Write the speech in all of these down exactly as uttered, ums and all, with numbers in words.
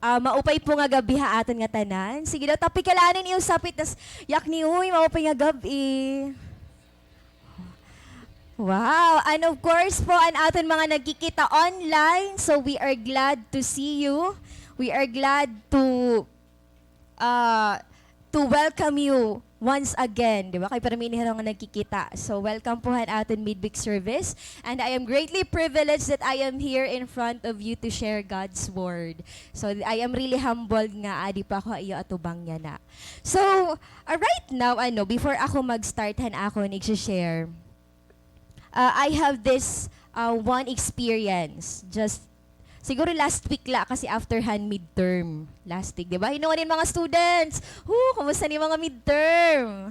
Ah, maupay po nga gab-i ha aton nga tanan. Sige daw, tapikalanan iyo sapit, tas yakni, uy, maupay nga gab-i. Wow! And of course po, an aton mga nagkikita online, so we are glad to see you. We are glad to, ah, to welcome you once again, di ba? Kay permi ni hira nga nagkikita. So, welcome po han aton midweek service. And I am greatly privileged that I am here in front of you to share God's word. So, I am really humbled nga adi pa ako ha iyo atubang yana. So, ah, right now, ano, before ako mag-start han akon ig-share, ah, I have this, ah, one experience. Just, siguro last week la, kasi after han midterm. Last week, di ba? Hinuon hin mga students. Hu, kumusta ni mga midterm?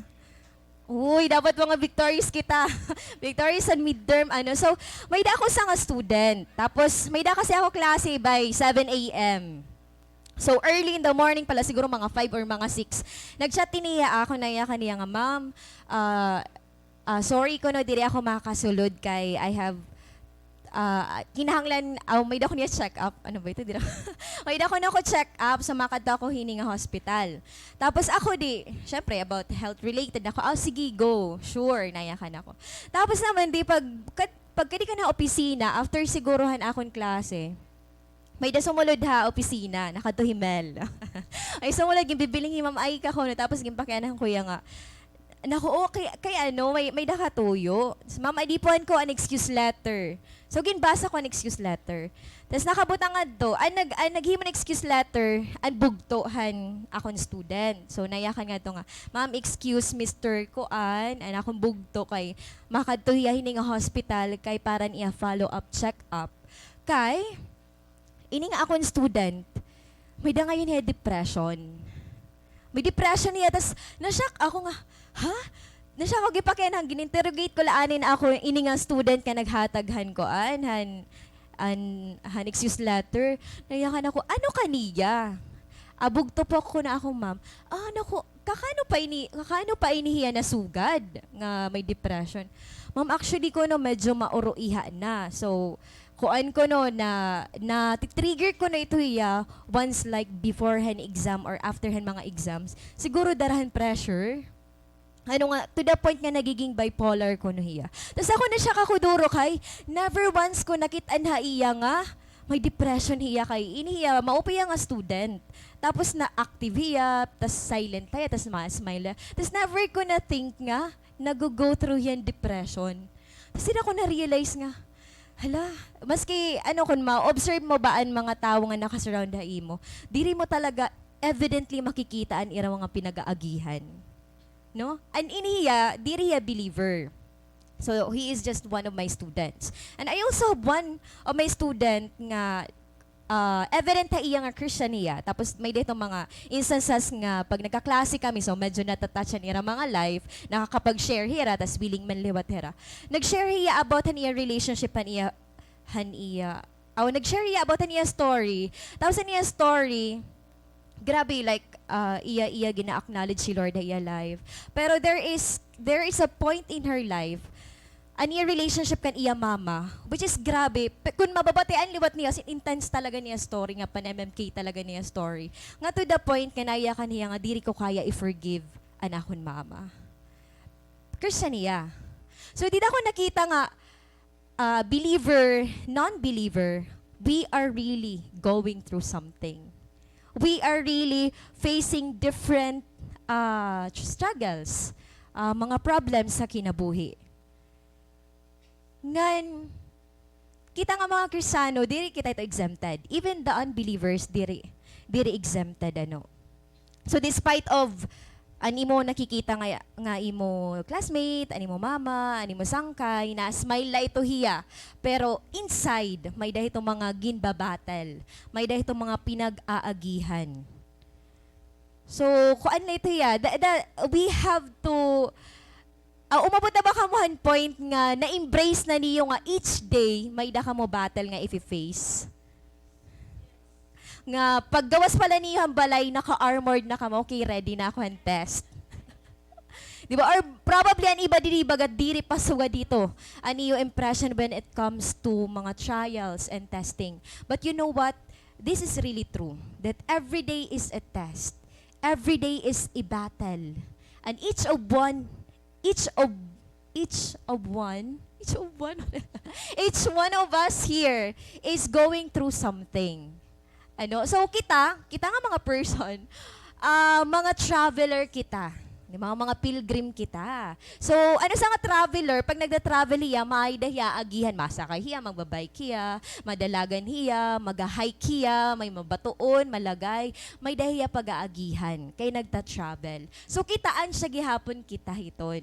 Uy, dapat mga victorious kita. Victorious han midterm, ano. So, may-ada ako usa nga student. Tapos, may-ada kasi ako klase by seven A M. So, early in the morning pala, siguro mga five or mga six. Nag-chat ini hiya ha akon, nayakan niya nga, "Ma'am, ah, ah, sorry kuno, diri ako makasulod kay I have, ah, kinahanglan, ah, may-ada kuno niya check-up." Ano ba ito? Diri ako. May-ada kuno ako check-up, so makadto ako hini nga hospital. Tapos ako di, syempre, about health related ako, "Ah, sige, go. Sure," nayakan ako. Tapos naman, di pag, kat-, pagkadi ko na opisina, after siguro han akon klase, may-ada sumulod ha opisina, nakadto hi Mel. Ay, sumulod, ginbibiling hi Ma'am Aika kuno, tapos ginpakianhan ko hiya nga, "Naku, okay, kay ano, may, may-ada ka tuyo?" "Ma'am, ay di po an kuan, excuse letter." So, ginbasa ko an excuse letter. Tas nakabutang ngadto, an nag-, an naghimo hin excuse letter, an bugto han akon student. So, nayakan ngadto nga, "Ma'am, excuse Mister Kuan, an akon bugto kay makadto hiya hini nga hospital kay para an iya follow-up check-up. Kay, ini nga akon student, may-ada ngay-an hiya depression." May depression hiya, tas na-shock ako nga, ha? Na-shock ako, gipakianhan, gin-interrogate ko la anay an akon ini nga student nga naghatag han kuan, han, an, han excuse letter. Nayakan ako, "Ano kaniya?" "Ah, bugto po ako," kuno akon ma'am. "Ah, naku, kakano pa ini, kakano pa ini hiya nasugad nga may depression?" "Ma'am, actually kuno medyo mauruiha na." So, kuan kuno na, nati-trigger kuno ito hiya once, like, before han exam or after han mga exams. Siguro dara han pressure. Ano nga, to the point nga nagiging bipolar kuno hiya. Tas ako, na-shock ako duro kay never once ko nakit-an ha iya nga may depression hiya kay ini hiya, maupay hiya nga student. Tapos na-active hiya, tas silent pa hiya, tas ma-smile hiya. Tas never ko na-think nga nag-go through hiya hin depression. Tas dida ko na-realize nga, hala, maski, ano, kun ma-observe mo ba an mga tawo nga naka-surround ha imo, diri mo talaga evidently makikita an ira mga pinag-aagihan. No? An ini hiya, diri hiya believer. So, he is just one of my students. And I also have one of my student nga ah, evident ha iya nga Christian hiya. Tapos may-ada iton mga instances nga pag nagkaklase kami, so medyo nata-touch an ira mga life, nakakapag-share hira, tas willing man liwat hira. Nag-share hiya about han iya relationship, han iya, han iya, aw, nag-share hiya about han iya story. Tapos an iya story, grabe, like, ah, iya, iya gina-acknowledge hi Lord ha iya life. Pero there is, there is a point in her life an iya relationship kan iya mama, which is grabe. Pe-, kun mababatian liwat niyo, as in, intense talaga niya story, nga pan-M M K talaga niya story. Nga to the point nga nayakan hiya nga, "Diri ko kaya i-forgive an akon mama." Christian hiya. So, dida ko nakita nga, ah, believer, non-believer, we are really going through something. We are really facing different, ah, struggles, ah, mga problems sa kinabuhi. Ngan, kita nga mga Kristiyano, diri kita ito exempted. Even the unbelievers, diri, diri exempted, ano. So, despite of an imo nakikita nga, nga imo classmate, an imo mama, an imo sangkay, na-smile la ito hiya. Pero inside, may-ada ito mga ginba-battle. May-ada ito mga pinag-aagihan. So, kuan la ito hiya. Da, da, we have to Ah, umabot na ba kamo han point nga na-embrace na niyo nga each day may-ada kamo battle nga ifi-face? Nga paggawas pa la niyo han balay, naka-armored na kamo, "Okay, ready na ako han test." Di ba? Or probably an iba diri, baga diri pa sugad dito an iyo impression when it comes to mga trials and testing. But you know what? This is really true, that every day is a test. Every day is a battle. And each of one, each of, each of one, each of one, each one of us here is going through something. Ano? So, kita, kita nga mga person, ah, mga traveler kita. Mga, mga pilgrim kita. So, ano sa nga traveler, pag nagda-travel hiya, may-ada hiya agihan, masakay hiya, magba-bike hiya, madalagan hiya, maga-hike hiya, may mabatoon, malagay, may-ada hiya pag-aagihan, kay nagta-travel. So, kitaan siya gihapon kita hiton.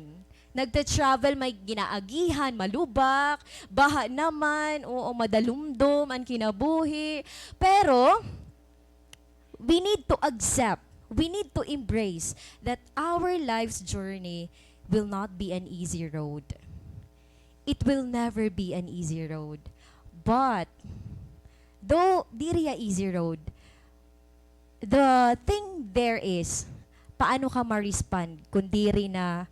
Nagta-travel, may ginaagihan, malubak, baha naman, oo, madalumdom an kinabuhi. Pero, we need to accept, we need to embrace that our life's journey will not be an easy road. It will never be an easy road. But, though diri hiya easy road, the thing there is, paano ka ma-respond kung diri na,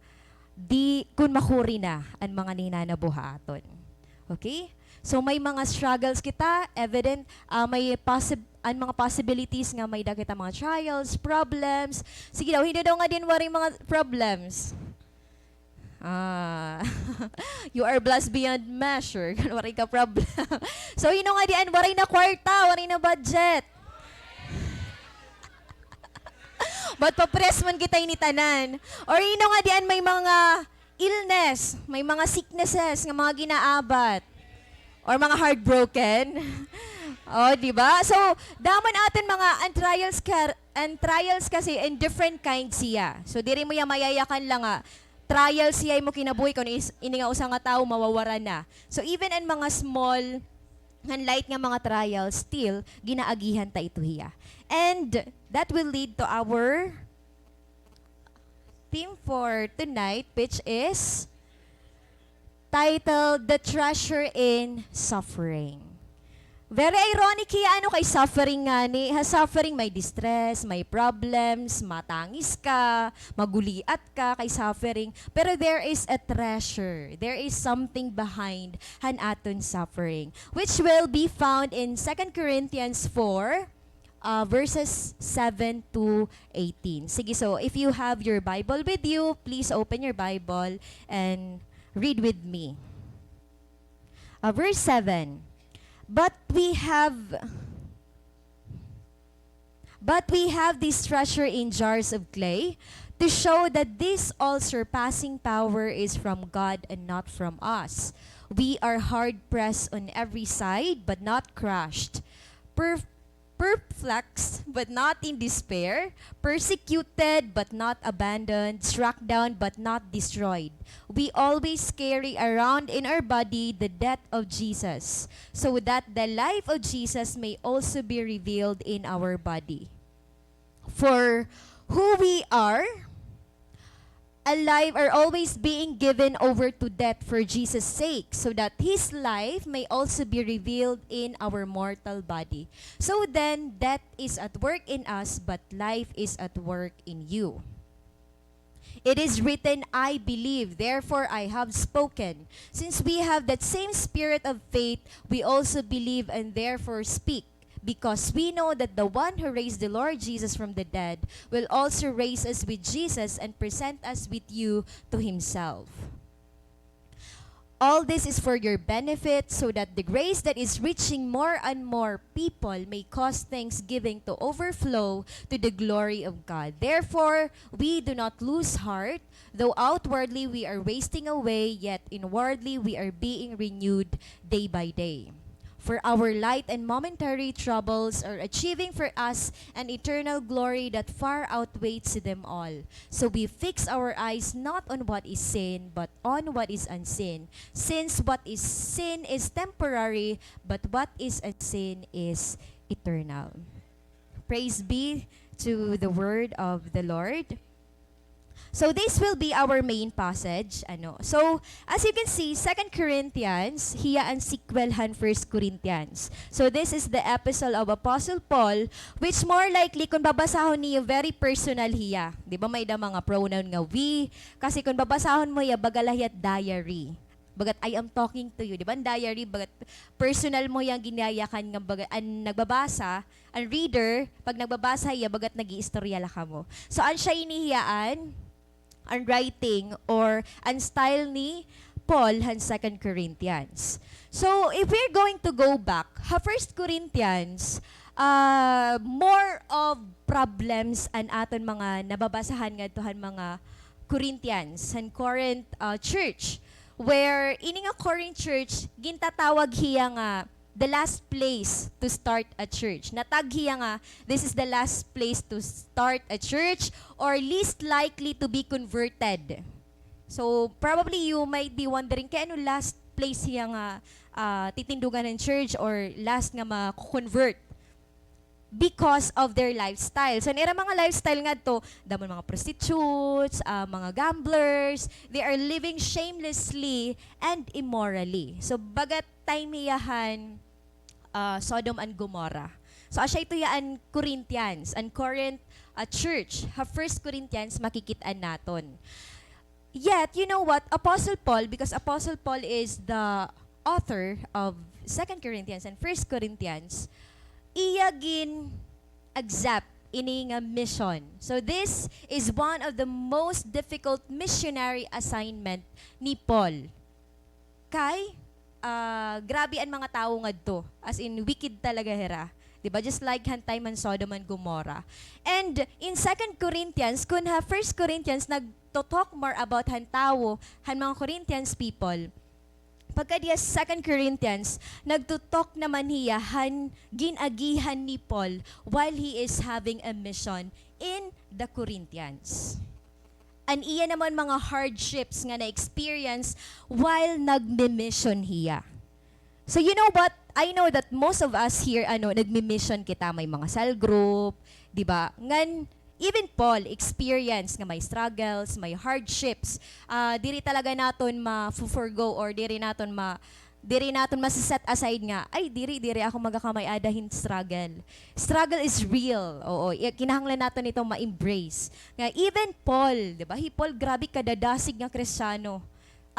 di, kung makuri na an mga nahinanabo ha aton. Okay? So, may mga struggles kita, evident, ah, may possi-, an mga possibilities nga may-ada kita mga trials, problems. Sige daw, hin-o daw nga diin waray mga problems? Ah, you are blessed beyond measure. Waray ka problem. So, hin-o nga diin waray na kwarta, waray na budget? But pa-press man kita ini tanan. Or hin-o nga diin may mga illness, may mga sicknesses nga mga ginaabat, or mga heartbroken. O, di ba? So, damo an aton mga, an trials ka-, an trials kasi in different kinds siya. So, diri mo hiya mayayakan la nga trials hiya imo kinabuhi, kun is-, ini nga usa nga tawo mawawara na. So, even an mga small ngan light nga mga trials, still, ginaagihan ta ito hiya. And that will lead to our theme for tonight, which is titled The Treasure in Suffering. Very ironic hiya, ano, kay suffering ngani. Ha suffering may distress, may problems, matangis ka, maguliat ka kay suffering. Pero there is a treasure. There is something behind han aton suffering, which will be found in Second Corinthians four, uh, verses seven to eighteen. Sige, so if you have your Bible with you, please open your Bible and read with me. Uh, verse seven, "But we have, but we have this treasure in jars of clay to show that this all-surpassing power is from God and not from us. We are hard-pressed on every side, but not crushed, per-, perplexed, but not in despair, persecuted, but not abandoned, struck down, but not destroyed. We always carry around in our body the death of Jesus, so that the life of Jesus may also be revealed in our body. For who we are alive are always being given over to death for Jesus' sake, so that his life may also be revealed in our mortal body. So then, death is at work in us, but life is at work in you. It is written, 'I believe, therefore I have spoken.' Since we have that same spirit of faith, we also believe and therefore speak, because we know that the one who raised the Lord Jesus from the dead will also raise us with Jesus and present us with you to himself. All this is for your benefit, so that the grace that is reaching more and more people may cause thanksgiving to overflow to the glory of God. Therefore, we do not lose heart, though outwardly we are wasting away, yet inwardly we are being renewed day by day. For our light and momentary troubles are achieving for us an eternal glory that far outweighs them all. So we fix our eyes not on what is seen, but on what is unseen. Since what is seen is temporary, but what is unseen is eternal." Praise be to the word of the Lord. So this will be our main passage, ano. So, as you can see, Second Corinthians, hiya an sequel han First Corinthians. So this is the epistle of Apostle Paul, which more likely, kung babasahon niyo, very personal hiya. Di ba, may-ada mga pronoun nga we. Kasi kung babasahon mo hiya, baga la hiya diary. Bagat I am talking to you. Di ba? An diary, bagat personal mo hiya nga ginyayakan nga bagat, an nagbabasa, an reader, pag nagbabasa hiya, bagat nag-iistorya la kamo. So, asya ini hiya an, an writing or an style ni Paul han Second Corinthians. So, if we're going to go back, ha First Corinthians, ah, more of problems an aton mga nababasahan ngadto han mga Corinthians, han Corinth, ah, church, where ini nga Corinth church, gintatawag hiya nga the last place to start a church. Na-tag hiya nga, this is the last place to start a church or least likely to be converted. So, probably you might be wondering, kay ano last place hiya nga, ah, titindugan hin church or last nga ma-convert? Because of their lifestyle. So, an ira mga lifestyle ngadto, damo mga prostitutes, ah, mga gamblers, they are living shamelessly and immorally. So, bagat time hiya han, ah, Sodom and Gomorrah. So, asya ito hiya an Corinthians, an Corinth, ah, church, ha First Corinthians, makikit-an naton. Yet, you know what? Apostle Paul, because Apostle Paul is the author of Second Corinthians and First Corinthians, iya gin-accept ini nga mission. So, this is one of the most difficult missionary assignment ni Paul. Kay, ah, grabe an mga tawo ngadto. As in, wicked talaga hira. Di ba? Just like han time han Sodom and Gomorrah. And in Second Corinthians, kun ha First Corinthians, nagto-talk more about han tawo, han mga Corinthians people. Pagkadi ha Second Corinthians, nagto-talk naman hiya han gin-agihan ni Paul while he is having a mission in the Corinthians. An iya naman mga hardships nga na-experience while nagmi-mission hiya. So, you know what? I know that most of us here, ano, nagmi-mission kita, may mga cell group, di ba? Ngan, even Paul experience nga may struggles, may hardships. Ah, diri talaga naton ma-forgo or diri naton ma-, diri naton masi-set aside nga, "Ay, diri, diri ako magakamay-ada hin struggle." Struggle is real. Oo, i-, kinahanglan naton ito ma-embrace. Nga even Paul, di ba? Hi Paul, grabe kadadasig nga Kristiyano.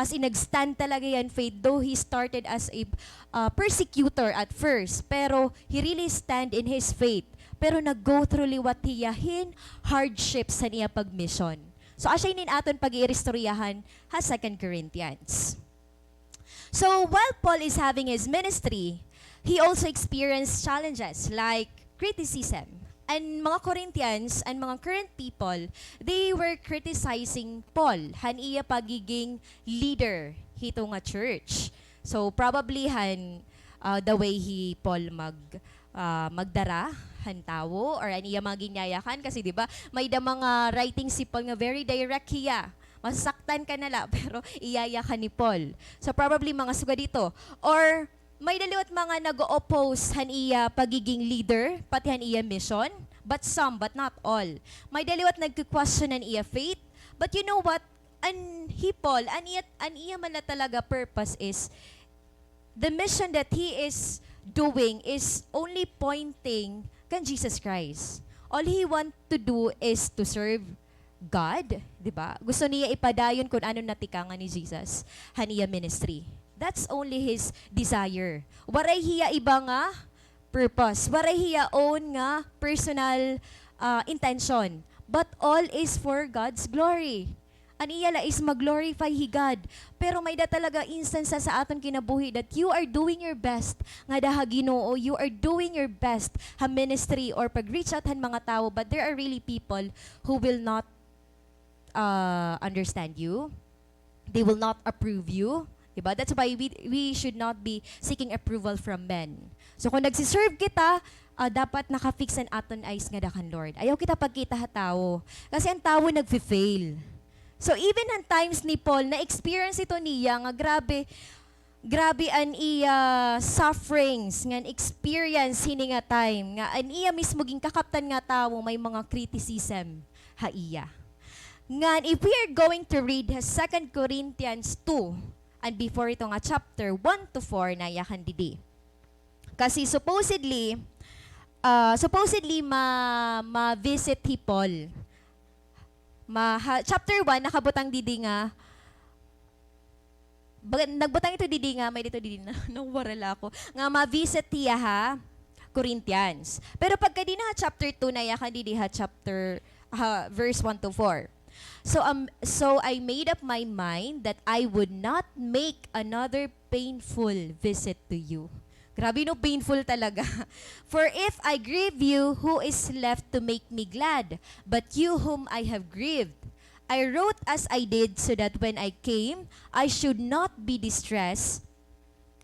As in, nag-stand talaga hiya hin faith, though he started as a, uh, persecutor at first, pero he really stand in his faith. Pero nag-go through liwat hiya hin hardships han iya pag-mission. So, asya ini an aton pag-iiristoryahan ha Second Corinthians. So, while Paul is having his ministry, he also experienced challenges like criticism. An mga Corinthians, an mga current people, they were criticizing Paul han iya pagiging leader hito nga church. So, probably han, ah, the way hi Paul mag-, ah, magdara han tawo or an iya mga ginyayakan, kasi, di ba, may-ada mga writings hi Paul nga very direct hiya. Masasaktan ka na la, pero iyayakan ni Paul. So, probably mga sugad hito. Or may-ada liwat mga nag-o-oppose han iya pagiging leader, pati han iya mission. But some, but not all. May-ada liwat nagke-question han iya faith. But you know what? An hi Paul, an iya, an iya man la talaga purpose is, the mission that he is doing is only pointing kan Jesus Christ. All he want to do is to serve God, di ba? Gusto niya ipadayon kun ano natikangan ni Jesus han iya ministry. That's only his desire. Waray hiya iba nga purpose. Waray hiya own nga personal, ah, intention. But all is for God's glory. An iya la is mag-glorify hi God. Pero may-ada talaga instances sa aton kinabuhi that you are doing your best ngada ha Ginoo, you are doing your best ha ministry or pag-reach out han mga tawo, but there are really people who will not, uh, understand you. They will not approve you. Diba? That's why we, we should not be seeking approval from men. So, kung nagsiserve kita, ah, dapat naka-fix an aton eyes ngada kan Lord. Ayaw kita pagkita ha tawo. Kasi an tawo nagfe-fail. So, even han times ni Paul, na-experience ito niya nga grabe, grabe an iya sufferings, ngan experience hini nga time, nga an iya mismo ginkakaptan nga tawo may mga criticism ha iya. Ngan, if we are going to read ha Second Corinthians two, and before ito nga chapter one to four, nayakan didi. Kasi supposedly, ah, supposedly ma-, ma-visit hi Paul. Ma-, ha, chapter one, nakabutang didi nga, Baga, nagbutang ito didi nga, may dito didi na, nawara la ako. Nga ma-visit hiya ha Corinthians. Pero pagka dinhi ha chapter two na yakan didi ha chapter, ha verse one to four. So, um, so I made up my mind that I would not make another painful visit to you. Grabe, no, painful talaga. For if I grieve you, who is left to make me glad, but you whom I have grieved? I wrote as I did so that when I came, I should not be distressed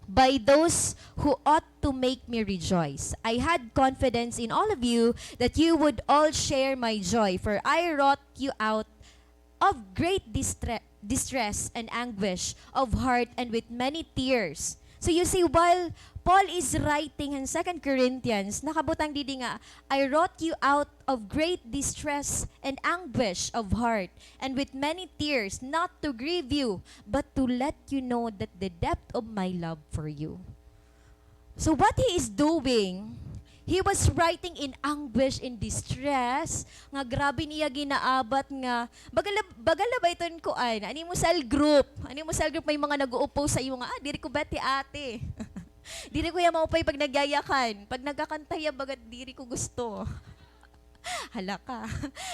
by those who ought to make me rejoice. I had confidence in all of you that you would all share my joy, for I wrought you out of great distre-, distress and anguish of heart and with many tears. So you see, while Paul is writing in Second Corinthians, nakabutang didi nga, "I wrought you out of great distress and anguish of heart, and with many tears, not to grieve you, but to let you know that the depth of my love for you." So what he is doing, he was writing in anguish, in distress, nga grabe niya ginaabat nga, baga la, baga la ba iton kuan, an imo cell group, an imo cell group may mga nag-uupo sa iyo nga, "Ah, diri ko bati ate." Diri ko hiya maupay pag nagyayakan. Pag nagkakanta hiya, baga diri ko gusto. Hala ka.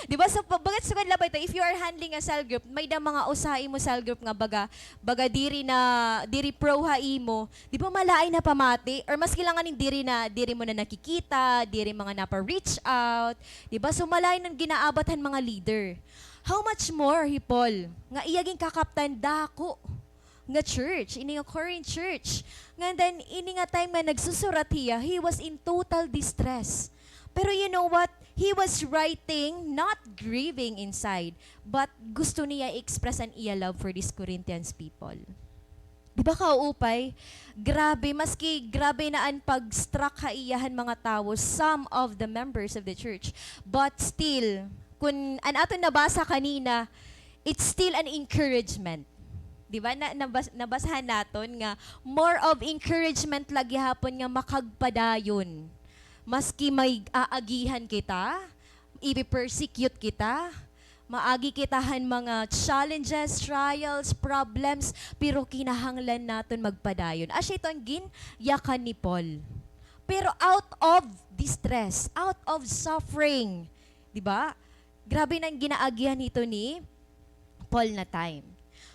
Di ba? So, pa-, bagat sugad la ba ito, if you are handling a cell group, may da mga usa ha imo cell group nga baga, baga diri na, diri pro ha imo, di ba, malain na pamati? Or maski la nganin diri na, diri mo na nakikita, diri mga napa-reach out, di ba? So, malain an ginaabat han mga leader. How much more hi Paul, nga iya ginkakaptan dako nga church, ini nga Corinth church. Nga then, ini nga time nga nagsusurat hiya, he was in total distress. Pero you know what? He was writing, not grieving inside, but gusto niya i-express an iya love for these Corinthians people. Di ba kaupay? Grabe, maski grabe na an pag-struck ha iya han mga tawo, some of the members of the church, but still, kun an aton nabasa kanina, it's still an encouragement. Di ba? Na, nabas-, nabasahan naton nga more of encouragement la gihapon nga makagpadayon. Maski may aagihan kita, ipi-persecute kita, maagi kita han mga challenges, trials, problems, pero kinahanglan naton magpadayon. Asya ito an ginyakan ni Paul. Pero out of distress, out of suffering, di ba? Grabe na an ginaagihan hito ni Paul na time.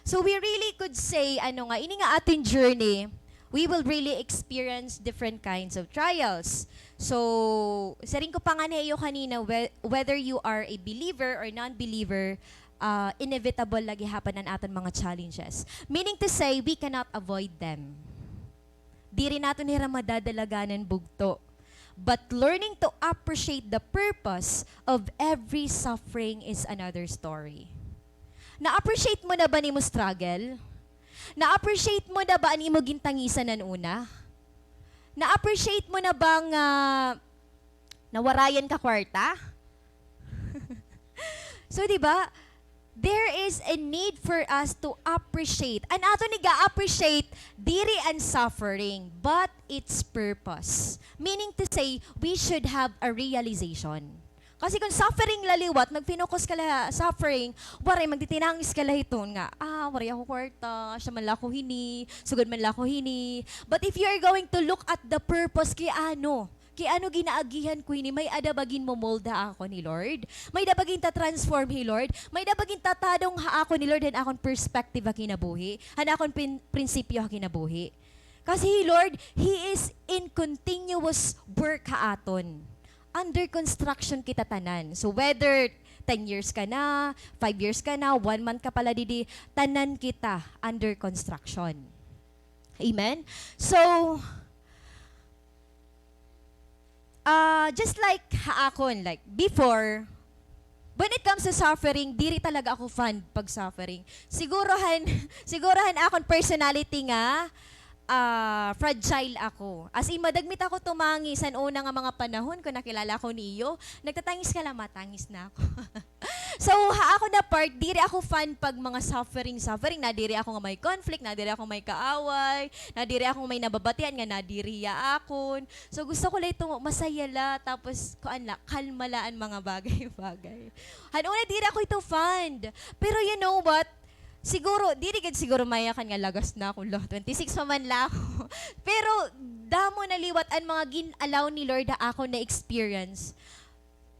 So we really could say, ano nga, ini nga aton journey, we will really experience different kinds of trials. So, siring ko pa ngani ha iyo kanina, whe-, whether you are a believer or non-believer, ah, inevitable la gihapon an aton mga challenges. Meaning to say, we cannot avoid them. Diri naton hira madadalagan han bugto. But learning to appreciate the purpose of every suffering is another story. Na-appreciate mo na ba an imo struggle? Na-appreciate mo na ba an imo gintangisan han una? Na-appreciate mo na ba nga nawarayan ka kwarta? So, di ba? There is a need for us to appreciate. An aton iga-appreciate, diri an suffering, but its purpose. Meaning to say, we should have a realization. Kasi kun suffering la liwat, nagfinokus ka la ha suffering, waray, magtitinangis ka la hiton nga, "Ah, waray ako kwarta, asya man la ako hini, sugad man la ako hini." But if you are going to look at the purpose, kay ano? Kay ano ginaagihan ko ini? May-ada ba ginmo-mold ha akon hi Lord? May-ada ba ginta-transform hi Lord? May-ada ba gintatadong ha akon hi Lord han akon perspective ha kinabuhi? Han akon prin-, prinsipyo ha kinabuhi? Kasi hi Lord, He is in continuous work ha aton. Under construction kita tanan. So whether ten years ka na, five years ka na, one month ka pa la didi, tanan kita under construction. Amen? So, ah, just like ha akon, like, before, when it comes to suffering, diri talaga ako fan pag suffering. Siguro han, siguro han akon personality nga, ah, fragile ako. As in, madagmit ako tumangis. Han una nga mga panahon, kun nakilala ko niyo, nagtatangis ka la, matangis na ako. So, ha ako na part, diri ako fan pag mga suffering, suffering. Nadiri ako nga may conflict, nadiri ako may kaaway, nadiri ako may nababatian nga nadiri hiya akon. So, gusto ko la ito masaya la, tapos, kuan la, kalma la an mga bagay-bagay. Han una, diri ako ito fan. Pero you know what? Siguro, diri gid siguro mayakan nga lagas na ako, lo, twenty-six pa man la ako. Pero, damo na liwat an mga gin-allow ni Lord ha akon na experience.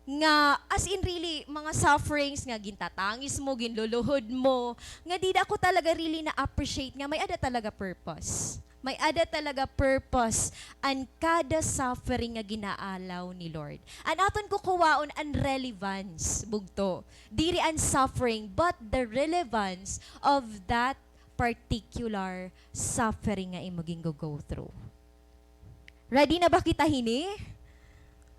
Nga, as in really, mga sufferings nga gintatangis mo, ginluluhod mo, nga dida ko talaga really na-appreciate nga may-ada talaga purpose. May-ada talaga purpose an kada suffering nga gina-allow ni Lord. An aton kukuwaon an relevance, bugto. Diri an suffering, but the relevance of that particular suffering nga imo gin-go-go through. Ready na ba kita hini?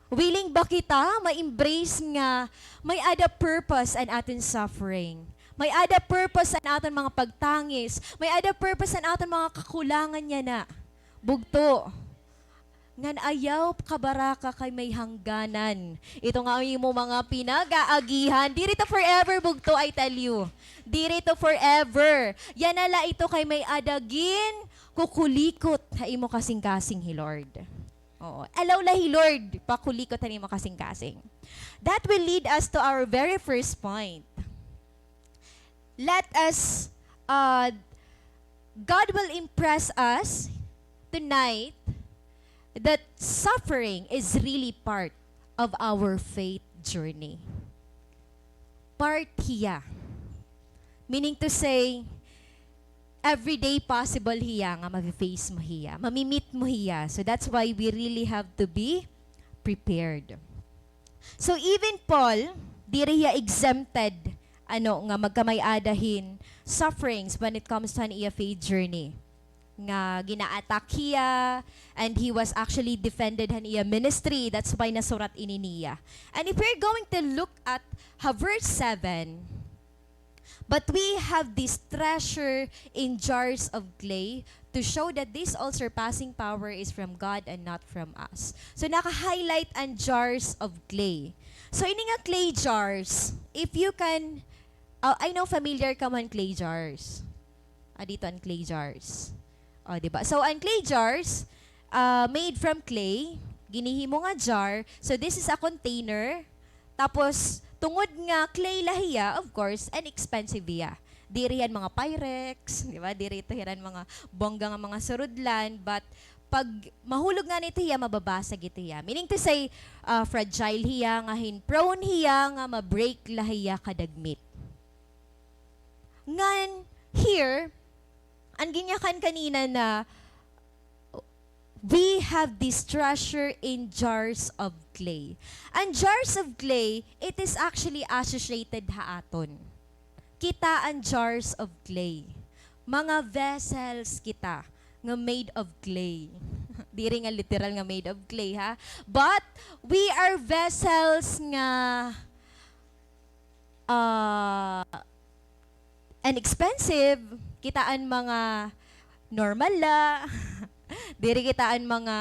Willing ba kita ma-embrace nga may-ada purpose an aton suffering? May-ada purpose an aton mga pagtangis? May-ada purpose an aton mga kakulangan yana? Bugto. Ngan ayaw kabaraka kay may hangganan. Ito nga imo mga pinag-aagihan. Diri to forever, bugto, I tell you. Diri to forever. Yana la ito kay may-ada ginkukulikot ha imo kasingkasing hi Lord. Oo. Allow la hi Lord pakulikot han imo kasingkasing. That will lead us to our very first point. Let us, uh, God will impress us tonight that suffering is really part of our faith journey. Part hiya. Meaning to say, everyday possible hiya nga mafe-face mo hiya, mami-meet mo hiya. So that's why we really have to be prepared. So even Paul, diri hiya exempted, ano, nga magkamay-ada hin sufferings when it comes to an iya faith journey. Nga gina-attack hiya, and he was actually defended han iya ministry. That's why nasurat ini niya. And if we're going to look at ha verse seven, "But we have this treasure in jars of clay to show that this all-surpassing power is from God and not from us." So, naka-highlight an jars of clay. So, ini nga clay jars, if you can, uh, I know familiar kamo han clay jars. Ah, dito an clay jars. O, di ba? So, an clay jars, ah, made from clay, ginhihimo nga jar. So, this is a container. Tapos, tungod nga clay la hiya, of course, and expensive hiya. Diri hiya han mga Pyrex, di ba? Diri ito hiya han mga bongga nga mga surudlan, but pag mahulog ngani ito hiya, mababasag ito hiya. Meaning to say, ah, fragile hiya, nga hin prone hiya nga ma-break la hiya kadagmit. Ngan, here, an ginyakan kanina na, "We have this treasure in jars of clay." An jars of clay, it is actually associated ha aton. Kita an jars of clay. Mga vessels kita nga made of clay. Diri nga literal nga made of clay, ha? But we are vessels nga, ah, inexpensive, kita an mga normal la. Diri kita an mga,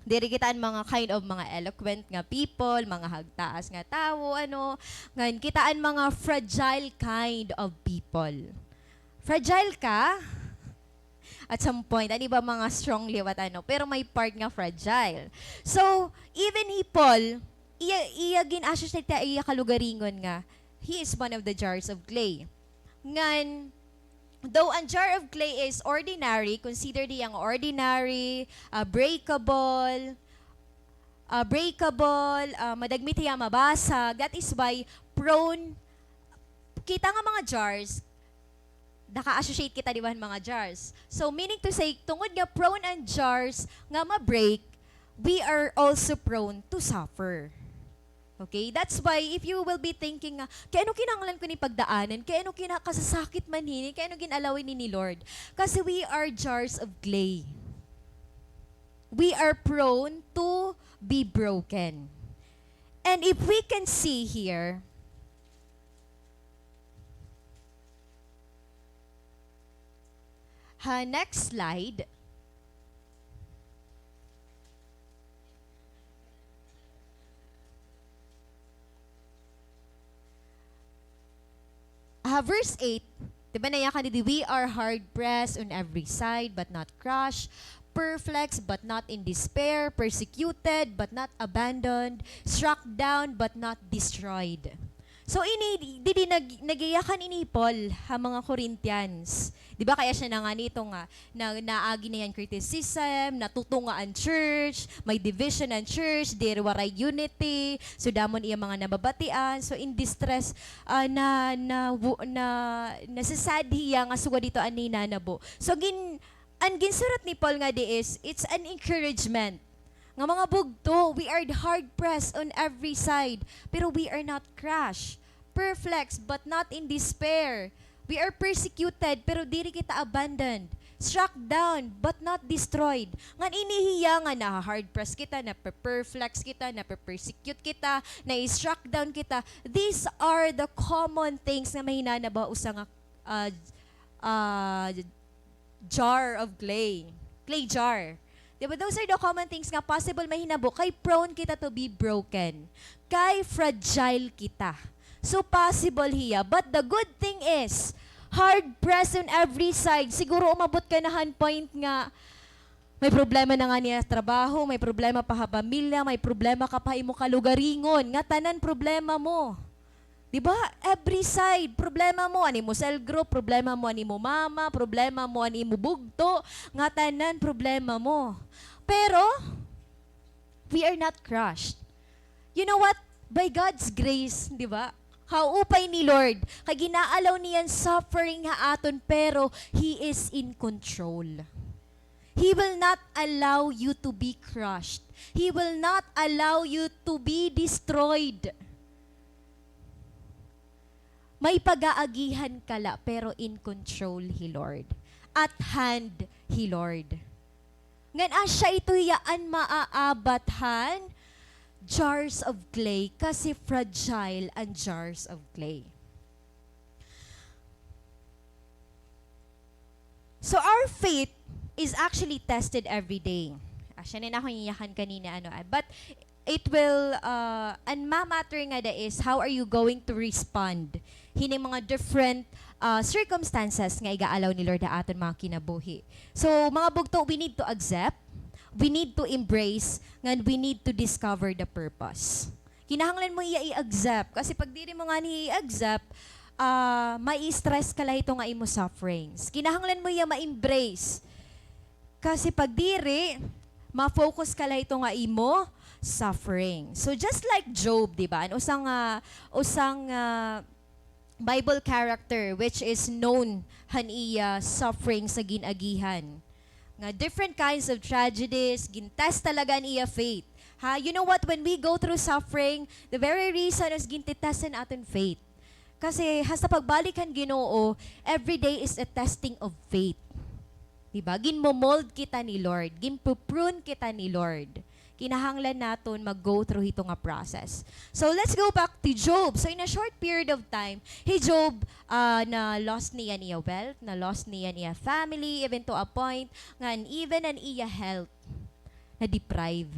diri kita an mga kind of mga eloquent nga people, mga hagtaas nga tawo, ano, ngan kita an mga fragile kind of people. Fragile ka? At some point, an iba mga strong liwat, ano, pero may part nga fragile. So, even hi Paul, iya, iya gin-associate iya kalugaringon nga he is one of the jars of clay. Ngan, though an jar of clay is ordinary, considered hiya nga ordinary, ah, breakable, ah, breakable, ah, madagmit hiya mabasag, that is why prone, kita nga mga jars, naka-associate kita, di ba, han mga jars. So, meaning to say, tungod nga prone an jars nga ma-break, we are also prone to suffer. Okay? That's why if you will be thinking nga, "Kay ano kinahanglan ko ini pagdaanan? Kay ano kina-, kasasakit man hini? Kay ano gin-allow ini ni Lord?" Kasi we are jars of clay. We are prone to be broken. And if we can see here, ha, next slide. Ha, verse eight, di ba, nayakan didi, "We are hard pressed on every side, but not crushed, perplexed, but not in despair, persecuted, but not abandoned, struck down, but not destroyed." So, ini, didi nag-, nagyayakan ini hi Paul ha mga Corinthians. Di ba, kaya siya na nga nito nga, na, naagi na yan criticism, natutunga an church, may division an church, diri waray unity, so, damo an iya mga nababatian, so, in distress, ah, na, na, wu-, na, nasasad hiya nga sugad hito an hinanabo. So, gin-, an ginsurat ni Paul ngadi is, it's an encouragement. Nga mga bugto, we are hard-pressed on every side, pero we are not crushed, perplexed, but not in despair. We are persecuted, pero diri kita abandoned, struck down, but not destroyed. Ngan ini hiya nga naha-hard-pressed kita, nape-perplex kita, nape-persecute kita, na-struck down kita. These are the common things nga mahinanabo ha usa nga, ah, ah, jar of clay. Clay jar. Di ba? Those are the common things nga possible mahinabo kay prone kita to be broken. Kay fragile kita. So, possible hiya. But the good thing is, hard-pressed on every side. Siguro umabot ka na han point nga may problema na ngani ha trabaho, may problema pa ha pamilya, may problema ka pa ha imo kalugaringon, nga tanan problema mo. Di ba? Every side, problema mo an imo cell group, problema mo an imo mama, problema mo an imo bugto, nga tanan problema mo. Pero, we are not crushed. You know what? By God's grace, di ba? Kaupay ni Lord, kay gina-allow niya an suffering ha aton, pero He is in control. He will not allow you to be crushed. He will not allow you to be destroyed. May pag-aagihan ka la, pero in control hi Lord. At hand hi Lord. Ngan asya ito hiya an maaabat han jars of clay, kasi fragile an jars of clay. So our faith is actually tested every day. Asya na an akon iyakan kanina, ano, ah, but it will, uh, an ma-matter ngada is how are you going to respond hini mga different, uh, circumstances nga iga-allow ni Lord ha aton mga kinabuhi. So, mga bugto, we need to accept, we need to embrace, ngan we need to discover the purpose. Kinahanglan mo iya i-accept. Kasi pag diri mo ngani i-accept, ah, mai-stress ka la hito nga imo sufferings. Kinahanglan mo iya ma-embrace. Kasi pag diri, ma-focus ka la hito nga imo suffering. So just like Job, di ba? An usang, ah, usang, ah, Bible character which is known han iya suffering sa gin-agihan. Nga different kinds of tragedies, gin-test talaga an iya faith. Ha, you know what? When we go through suffering, the very reason is gin-test an aton faith. Kasi hasta pagbalik han Ginoo, every day is a testing of faith. Di ba? Ginmo-mold kita ni Lord, ginpuprune kita ni Lord. Kinahanglan naton mag-go through hito nga process. So, let's go back to Job. So, in a short period of time, hi Job, ah, na-lost niya an iya wealth, na-lost niya an iya family, even to a point nga an, even an iya health, na-deprive.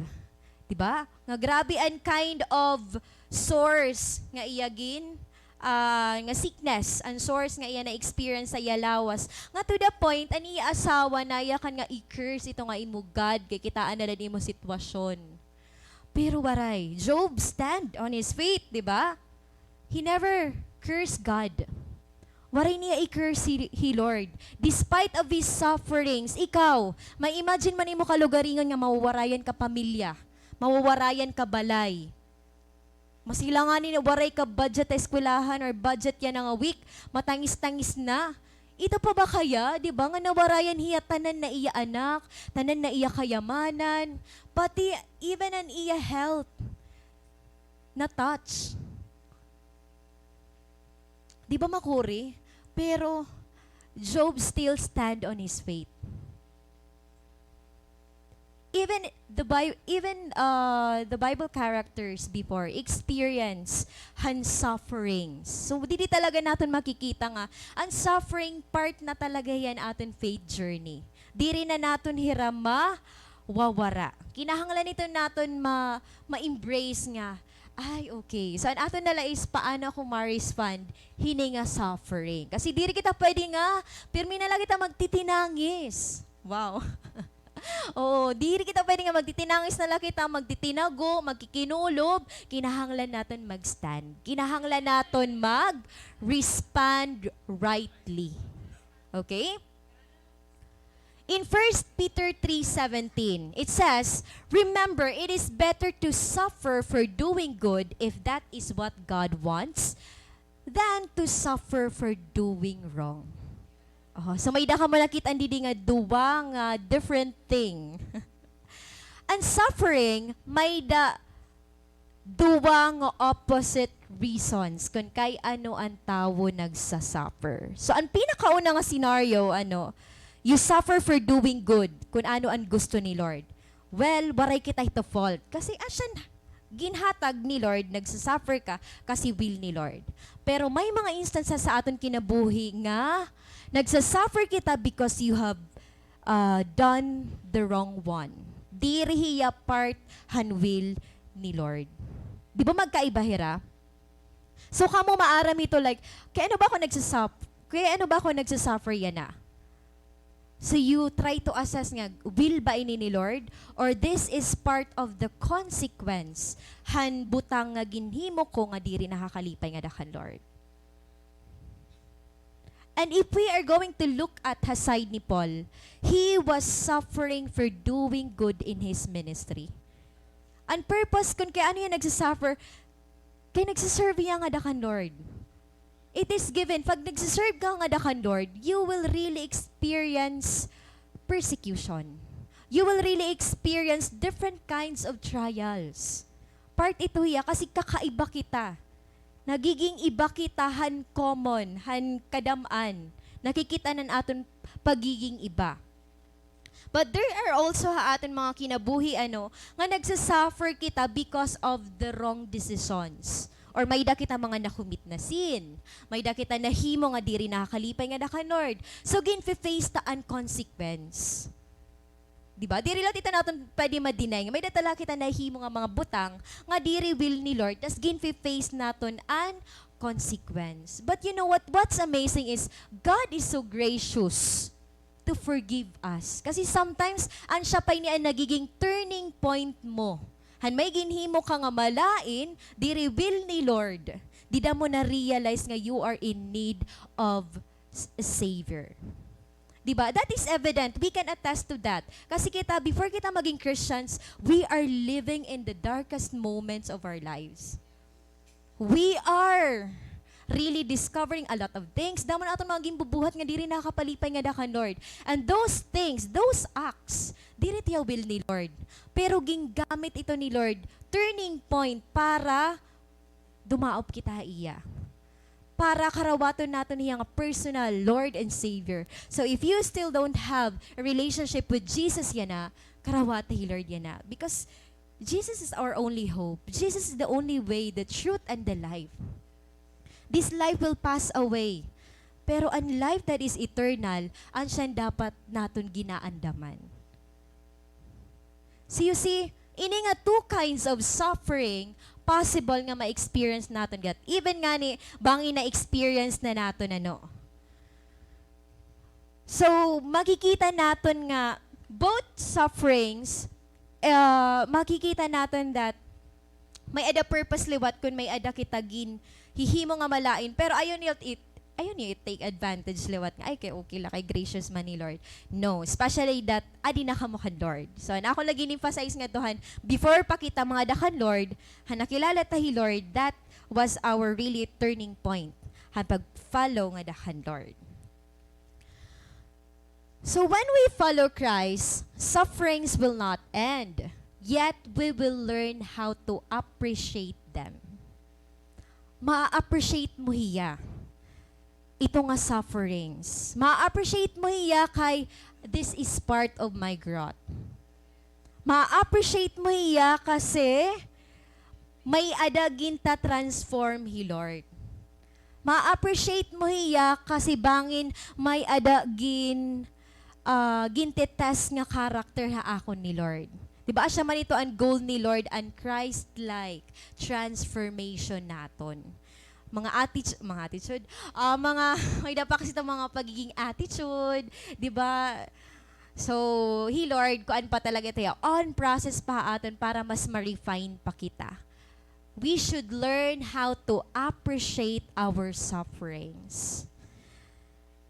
Di ba? Nga grabe an kind of sores nga iya gin-, ah, nga sickness, an sores nga iya na-experience sa iya lawas. Nga to the point, an iya asawa nayakan nga i-curse ito nga imo God, kay kitaa na la an imo sitwasyon. Pero waray, Job stand on his faith, di ba? He never cursed God. Waray niya i-curse hi, hi Lord. Despite of his sufferings, ikaw, ma-imagine man imo kalugaringon nga mawawarayan ka pamilya, mawawarayan ka balay. Masila ngani waray ka budget ha eskwelahan or budget yana nga week, matangis-tangis na. Ito pa ba kaya, di ba, nga nawarayan hiya tanan na iya anak, tanan na iya kayamanan, pati even an iya health na-touch. Di ba makuri? Pero Job still stand on his faith. Even the Bi-, even, uh, the Bible characters before experience han suffering. So, didi talaga naton makikita nga an suffering part na talaga hiya han aton faith journey. Diri na naton hira mawawara. Kinahanglan ito naton ma-, ma-embrace nga, "Ay, okay. So, an aton na la is paano ako ma-respond hini nga suffering?" Kasi diri kita pwede nga, pirmi na la kita magtitinangis. Wow. Oo, diri kita pwede nga magtitinangis na la kita, magtitinago, magkikinulob. Kinahanglan naton mag-stand. Kinahanglan naton mag-respond rightly. Okay? In First Peter three seventeen, it says, "Remember, it is better to suffer for doing good, if that is what God wants, than to suffer for doing wrong." Oh, so may-ada kamo nakit-an didi nga duwa nga different thing. An suffering, may-ada duwa nga opposite reasons kon kay ano an tawo nagsa-suffer. So, an pinakauna nga scenario, ano, you suffer for doing good, kon ano an gusto ni Lord. Well, waray kita hito fault. Kasi asya ginhatag ni Lord, nagsa-suffer ka kasi will ni Lord. Pero may mga instances sa aton kinabuhi nga nagsa-suffer kita because you have, ah, done the wrong one. Diri hiya part han will ni Lord. Di ba magkaiba hira? So, kamo maaram hito, like, kay ano ba ako nagsasuf-, kay ano ba ako nagsasuffer yana? So, you try to assess nga, will ba ini ni Lord? Or this is part of the consequence han butang nga ginhimo ko nga diri nakakalipay ngada kan Lord? And if we are going to look at ha side ni Paul, he was suffering for doing good in his ministry. An purpose kon kay ano hiya nagsasuffer, kay nagsiserve hiya ngada kan Lord. It is given. Pag nagsiserve ka ngada kan Lord, you will really experience persecution. You will really experience different kinds of trials. Part ito hiya kasi kakaiba kita. Nagiging iba kita han common, han kadam-an. Nakikit-an an aton pagiging iba. But there are also ha aton mga kinabuhi, ano, nga nagsasuffer kita because of the wrong decisions. Or may-ada kita mga na-commit na sin. May-ada kita nahimo nga diri nakakalipay ngada kan Lord. So, ginfe-face ta an consequence. Di ba? Diri la ito naton pwede ma-deny nga may-ada ta la kita nahimo nga mga butang nga diri will ni Lord, tas ginfe-face naton an consequence. But you know what? What's amazing is God is so gracious to forgive us. Kasi sometimes, an siya pa ini an nagiging turning point mo. Han may ginhimo ka nga malain, diri will ni Lord. Dida mo na-realize nga you are in need of s-, a Savior. Di ba? That is evident. We can attest to that. Kasi kita, before kita maging Christians, we are living in the darkest moments of our lives. We are really discovering a lot of things. Damo na aton mga ginbubuhat nga diri nakapalipay ngada kan Lord. And those things, those acts, diri it hiya will ni Lord. Pero gingamit ito ni Lord, turning point para dumaop kita ha iya. Para karawaton naton hiya nga personal Lord and Savior. So if you still don't have a relationship with Jesus yana, karawata hi Lord yana. Because Jesus is our only hope. Jesus is the only way, the truth, and the life. This life will pass away. Pero an life that is eternal, an siya an dapat naton ginaandaman. So you see, ini nga two kinds of suffering, possible nga ma-experience naton gad. Even ngani, bangin na-experience na naton, ano. So, makikita naton nga both sufferings, ah, makikita naton that may-ada purpose liwat kon may-ada kita ginhihimo nga malain. Pero ayaw niyo it-, ayaw niyo i-take advantage liwat nga, "Ay, kay okay la, kay gracious man ni Lord." No, especially that adi na kamo kan Lord. So, an ako lagi in-emphasize ngadto han, before pa kita mangada kan Lord, han nakilala ta hi Lord, that was our really turning point han pag-follow ngada kan Lord. So when we follow Christ, sufferings will not end. Yet we will learn how to appreciate them. Ma-appreciate mo hiya, ito nga sufferings. Ma-appreciate mo hiya kay this is part of my growth. Ma-appreciate mo hiya kasi may-ada ginta-transform hi Lord. Ma-appreciate mo hiya kasi bangin may-ada gin-, ah, gintetest nga character ha akon ni Lord. Di ba, asya man ito an goal ni Lord, an Christ-like transformation naton. Mga atti-, mga attitude, ah, mga, may-ada pa kasi ito mga pagiging attitude, di ba? So, hi Lord, kuan pa talaga ito, ya, on process pa ha aton para mas ma-refine pa kita. We should learn how to appreciate our sufferings.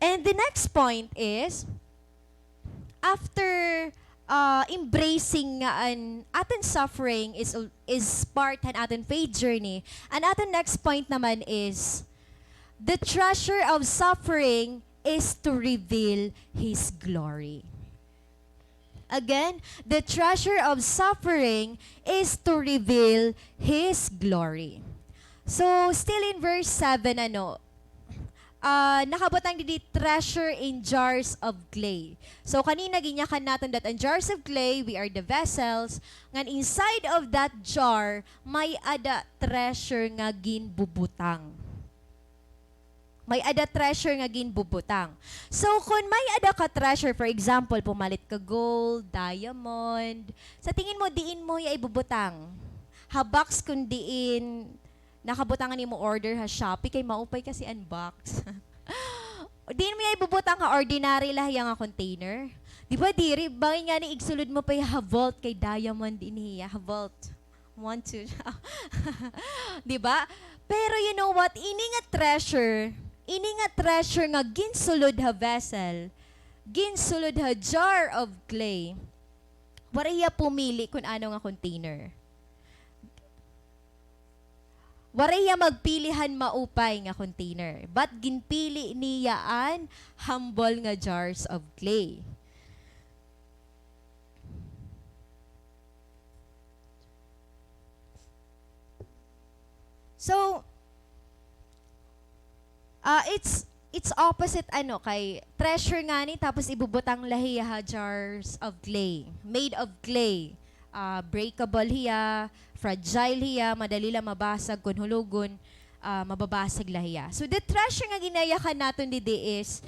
And the next point is, after, ah, embracing nga an aton suffering is, is part han aton faith journey, an aton next point naman is, the treasure of suffering is to reveal His glory. Again, the treasure of suffering is to reveal His glory. So, still in verse seven, ano, ah, nakabutang didi, treasure in jars of clay. So, kanina ginyakan naton that an jars of clay, we are the vessels. Ngan inside of that jar, may-ada treasure nga ginbubutang. May-ada treasure nga ginbubutang. So, kon may-ada ka treasure, for example, pumalit ka gold, diamond, sa tingin mo, diin mo hiya ibubutang? Ha box kon diin nakabutang an imo order ha Shopee, kay maupay kasi an box. Diin mo hiya ibubutang ha ordinary la hiya nga container? Di ba, diri? Bangin ngani igsulod mo pa hiya ha vault, kay diamond ini hiya, ha vault. One, two. Di ba? Pero you know what? Ini nga treasure, ini nga treasure nga ginsulod ha vessel, ginsulod ha jar of clay, waray hiya pumili kun ano nga container. Waray hiya magpili han maupay nga container, but ginpili niya an humble nga jars of clay. So, ah, it's, it's opposite, ano, kay treasure ngani, tapos ibubutang la hiya ha jars of clay, made of clay. Ah, breakable hiya, fragile hiya, madali la mabasag, kon hulogon, ah, mababasag la hiya. So, the treasure nga ginayakan naton didi is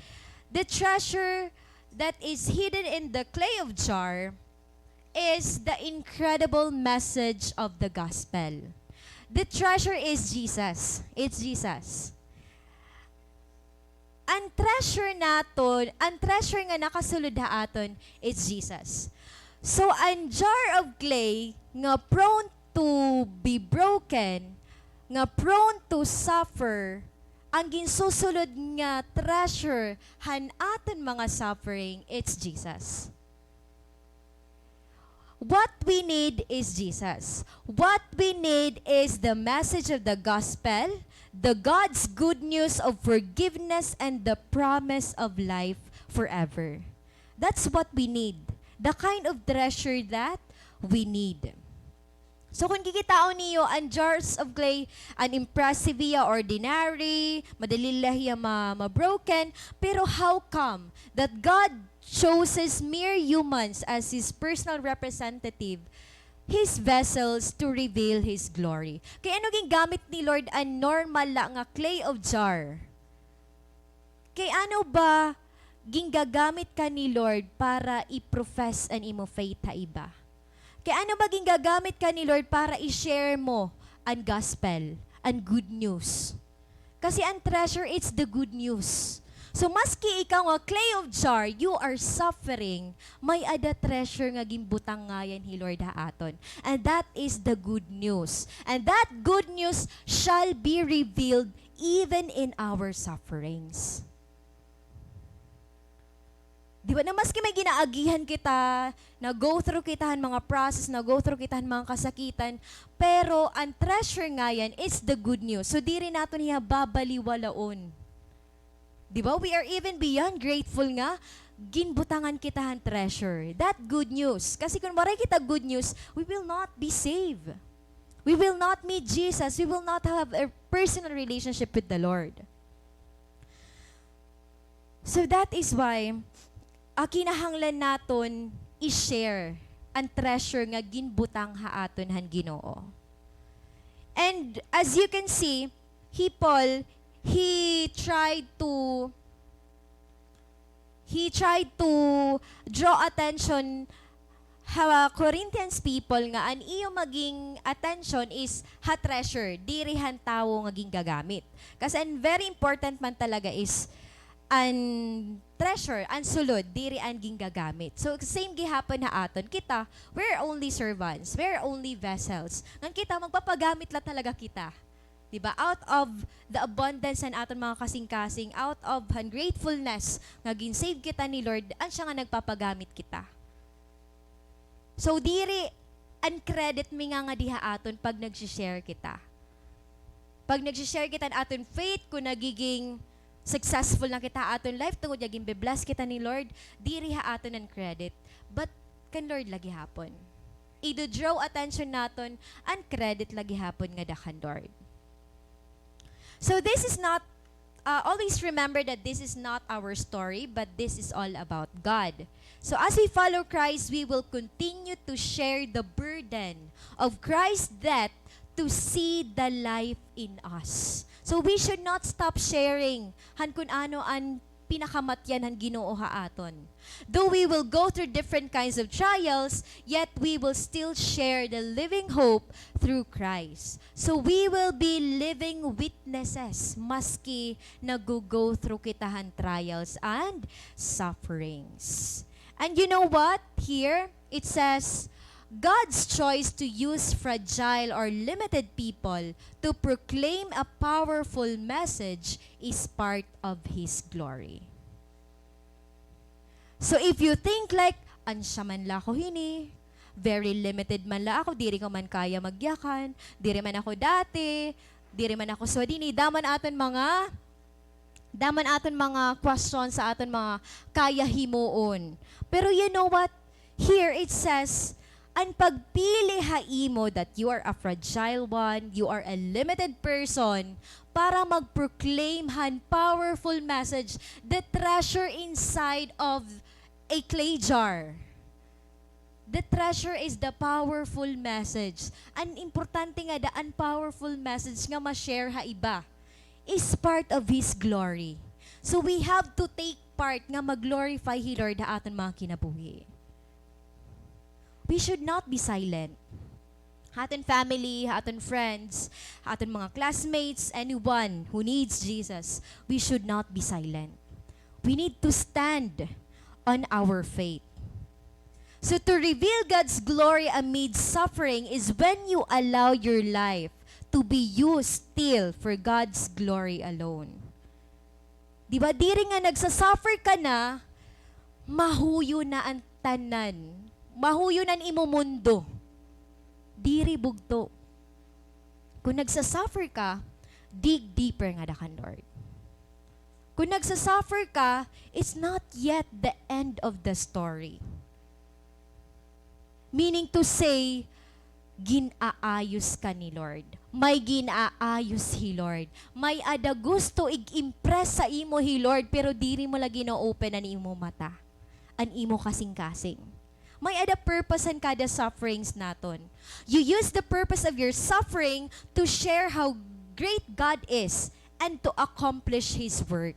the treasure that is hidden in the clay of jar is the incredible message of the gospel. The treasure is Jesus. It's Jesus. An treasure naton, an treasure nga nakasulod ha aton, it's Jesus. So, an jar of clay nga prone to be broken, nga prone to suffer, an ginsusulod nga treasure han aton mga suffering, it's Jesus. What we need is Jesus. What we need is the message of the gospel, the God's good news of forgiveness and the promise of life forever. That's what we need. The kind of treasure that we need. So, kon kikitaon niyo an jars of clay, an impressive hiya, ordinary, madali la hiya ma-, ma-broken, pero how come that God chooses mere humans as His personal representative, His vessels to reveal His glory? Kay ano gingamit ni Lord an normal la nga clay of jar? Kay ano ba gingagamit ka ni Lord para i-profess an imo faith ha iba? Kay ano ba gingagamit ka ni Lord para i-share mo an gospel, an good news? Kasi an treasure, it's the good news. So, maski ikaw nga clay of jar, you are suffering, may-ada treasure nga ginbutang ngayan hi Lord ha aton. And that is the good news. And that good news shall be revealed even in our sufferings. Di ba? Na maski may ginaagihan kita, na-go through kita han mga process, na-go through kita han mga kasakitan, pero an treasure ngayan, it's the good news. So, diri naton hiya babaliwalaon. Di ba? We are even beyond grateful nga ginbutangan kita han treasure. That good news. Kasi kon waray kita good news, we will not be saved. We will not meet Jesus. We will not have a personal relationship with the Lord. So that is why, ah, kinahanglan naton i-share an treasure nga ginbutang ha aton han Ginoo. And as you can see, hi Paul, he tried to, he tried to draw attention ha Corinthians people nga an iyo maging attention is ha treasure, diri han tawo nga gingagamit. Kasi an very important man talaga is an treasure, an sulod, diri an gingagamit. So, same gihapon ha aton. Kita, we're only servants, we're only vessels. Ngan kita, magpapagamit la talaga kita. Di ba? Out of the abundance han aton mga kasingkasing, out of han gratefulness nga gin-save kita ni Lord, an siya nga nagpapagamit kita. So, diri an credit mingangadi ha aton pag nagsi-share kita. Pag nagsi-share kita han aton faith, kung nagiging successful na kita ha aton life, tungod nga ginbe-bless kita ni Lord, diri ha aton an credit, but kan Lord la gihapon. Ido-draw attention naton an credit la gihapon ngada kan Lord. So this is not, uh, always remember that this is not our story, but this is all about God. So as we follow Christ, we will continue to share the burden of Christ's death to see the life in us. So we should not stop sharing han kun ano an pinakamatyan han Ginoo ha aton. Though we will go through different kinds of trials, yet we will still share the living hope through Christ. So we will be living witnesses maski nag-go through kita han trials and sufferings. And you know what? Here, it says, God's choice to use fragile or limited people to proclaim a powerful message is part of His glory. So if you think like, "Ansya man la ako hini, very limited man la ako, diri ko man kaya magyakan, diri man ako dati, diri man ako swadi hini," damo an aton mga, damo an aton mga question sa aton mga kaya himuon. Pero you know what? Here it says, an pagpili ha imo that you are a fragile one, you are a limited person, para mag-proclaim han powerful message, the treasure inside of a clay jar. The treasure is the powerful message. An importante ngada an powerful message nga ma-share ha iba is part of His glory. So we have to take part nga mag-glorify hi Lord ha aton mga kinabuhi. We should not be silent. Ha aton family, ha aton friends, ha aton mga classmates, anyone who needs Jesus, we should not be silent. We need to stand on our faith. So to reveal God's glory amid suffering is when you allow your life to be used still for God's glory alone. Di ba, diri nga nagsa-suffer ka na, mahuyo na an tanan. Mahuyo na an imo mundo. Diri, bugto. Kung nagsa-suffer ka, dig deeper ngada kan Lord. Kung nagsa-suffer ka, it's not yet the end of the story. Meaning to say, gin-aayos ka ni Lord. May gin-aayos hi Lord. May-ada gusto ig-impress sa imo hi Lord, pero diri mo la gin-o-open an imo mata, an imo kasingkasing. May-ada purpose han kada sufferings naton. You use the purpose of your suffering to share how great God is and to accomplish His work.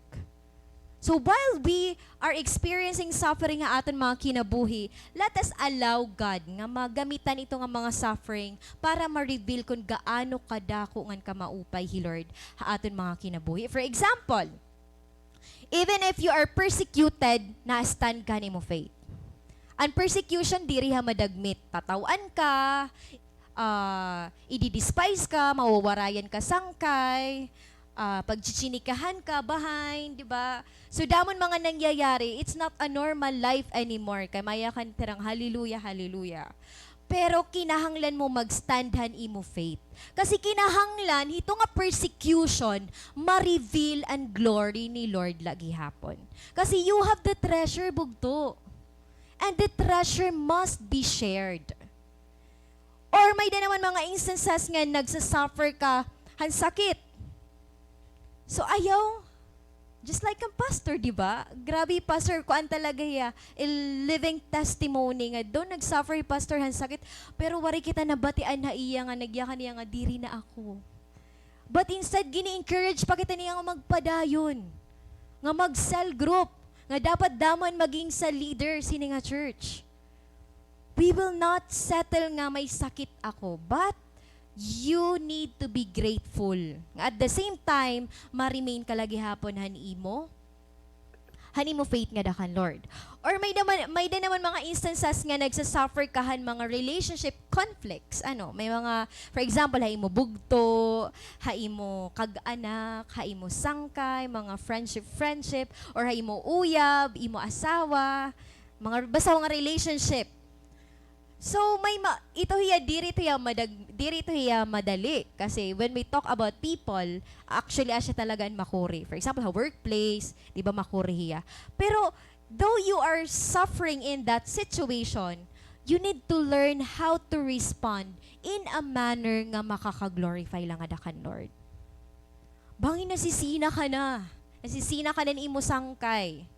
So while we are experiencing suffering ha aton mga kinabuhi, let us allow God nga magamitan ito nga mga suffering para ma-reveal kon gaano kadako ngan kamaupay hi Lord ha aton mga kinabuhi. For example, even if you are persecuted, na-stand ka han imo faith. An persecution diri ha madagmit, tataw-an ka, ah, idi-despise ka, mawawarayan ka sangkay, ah, pagtsitsinikahan ka, bahayn, di ba? So, damo an mga nangyayari, it's not a normal life anymore. Kay may-ada ka tirang, "Hallelujah, hallelujah." Pero kinahanglan mo mag-stand han imo faith. Kasi kinahanglan, hito nga persecution, ma-reveal an glory ni Lord la gihapon. Kasi you have the treasure, bugto. And the treasure must be shared. Or may-ada naman mga instances nga nagsa-suffer ka han sakit. So, ayaw, just like an pastor, di ba? Grabe, pastor, kuan talaga hiya, a living testimony nga daw nag-suffer hi pastor han sakit, pero waray kita nabatian ha iya nga nagyakan hiya nga, "Diri na ako." But instead, gini-encourage pa kita niya nga magpadayon, nga mag-cell group, nga dapat damo an maging cell leaders hini nga church. We will not settle nga may sakit ako, but you need to be grateful. Nga at the same time, ma-remain ka la gihapon han imo, han imo faith ngada kan Lord. Or may naman, may da naman mga instances nga nagsasuffer ka han mga relationship conflicts. Ano, may mga, for example, ha imo bugto, ha imo kag-anak, ha imo sangkay, mga friendship, friendship, or ha imo uyab, imo asawa, mga, basta mga relationship. So, may ma-, ito hiya, diri ito hiya madag-, diri ito hiya madali. Kasi when we talk about people, actually, asya talaga an makuri. For example, ha workplace, di ba, makuri hiya. Pero, though you are suffering in that situation, you need to learn how to respond in a manner nga makaka-glorify la ngada kan Lord. Bangin nasisina ka na. Nasisina ka na han imo sangkay.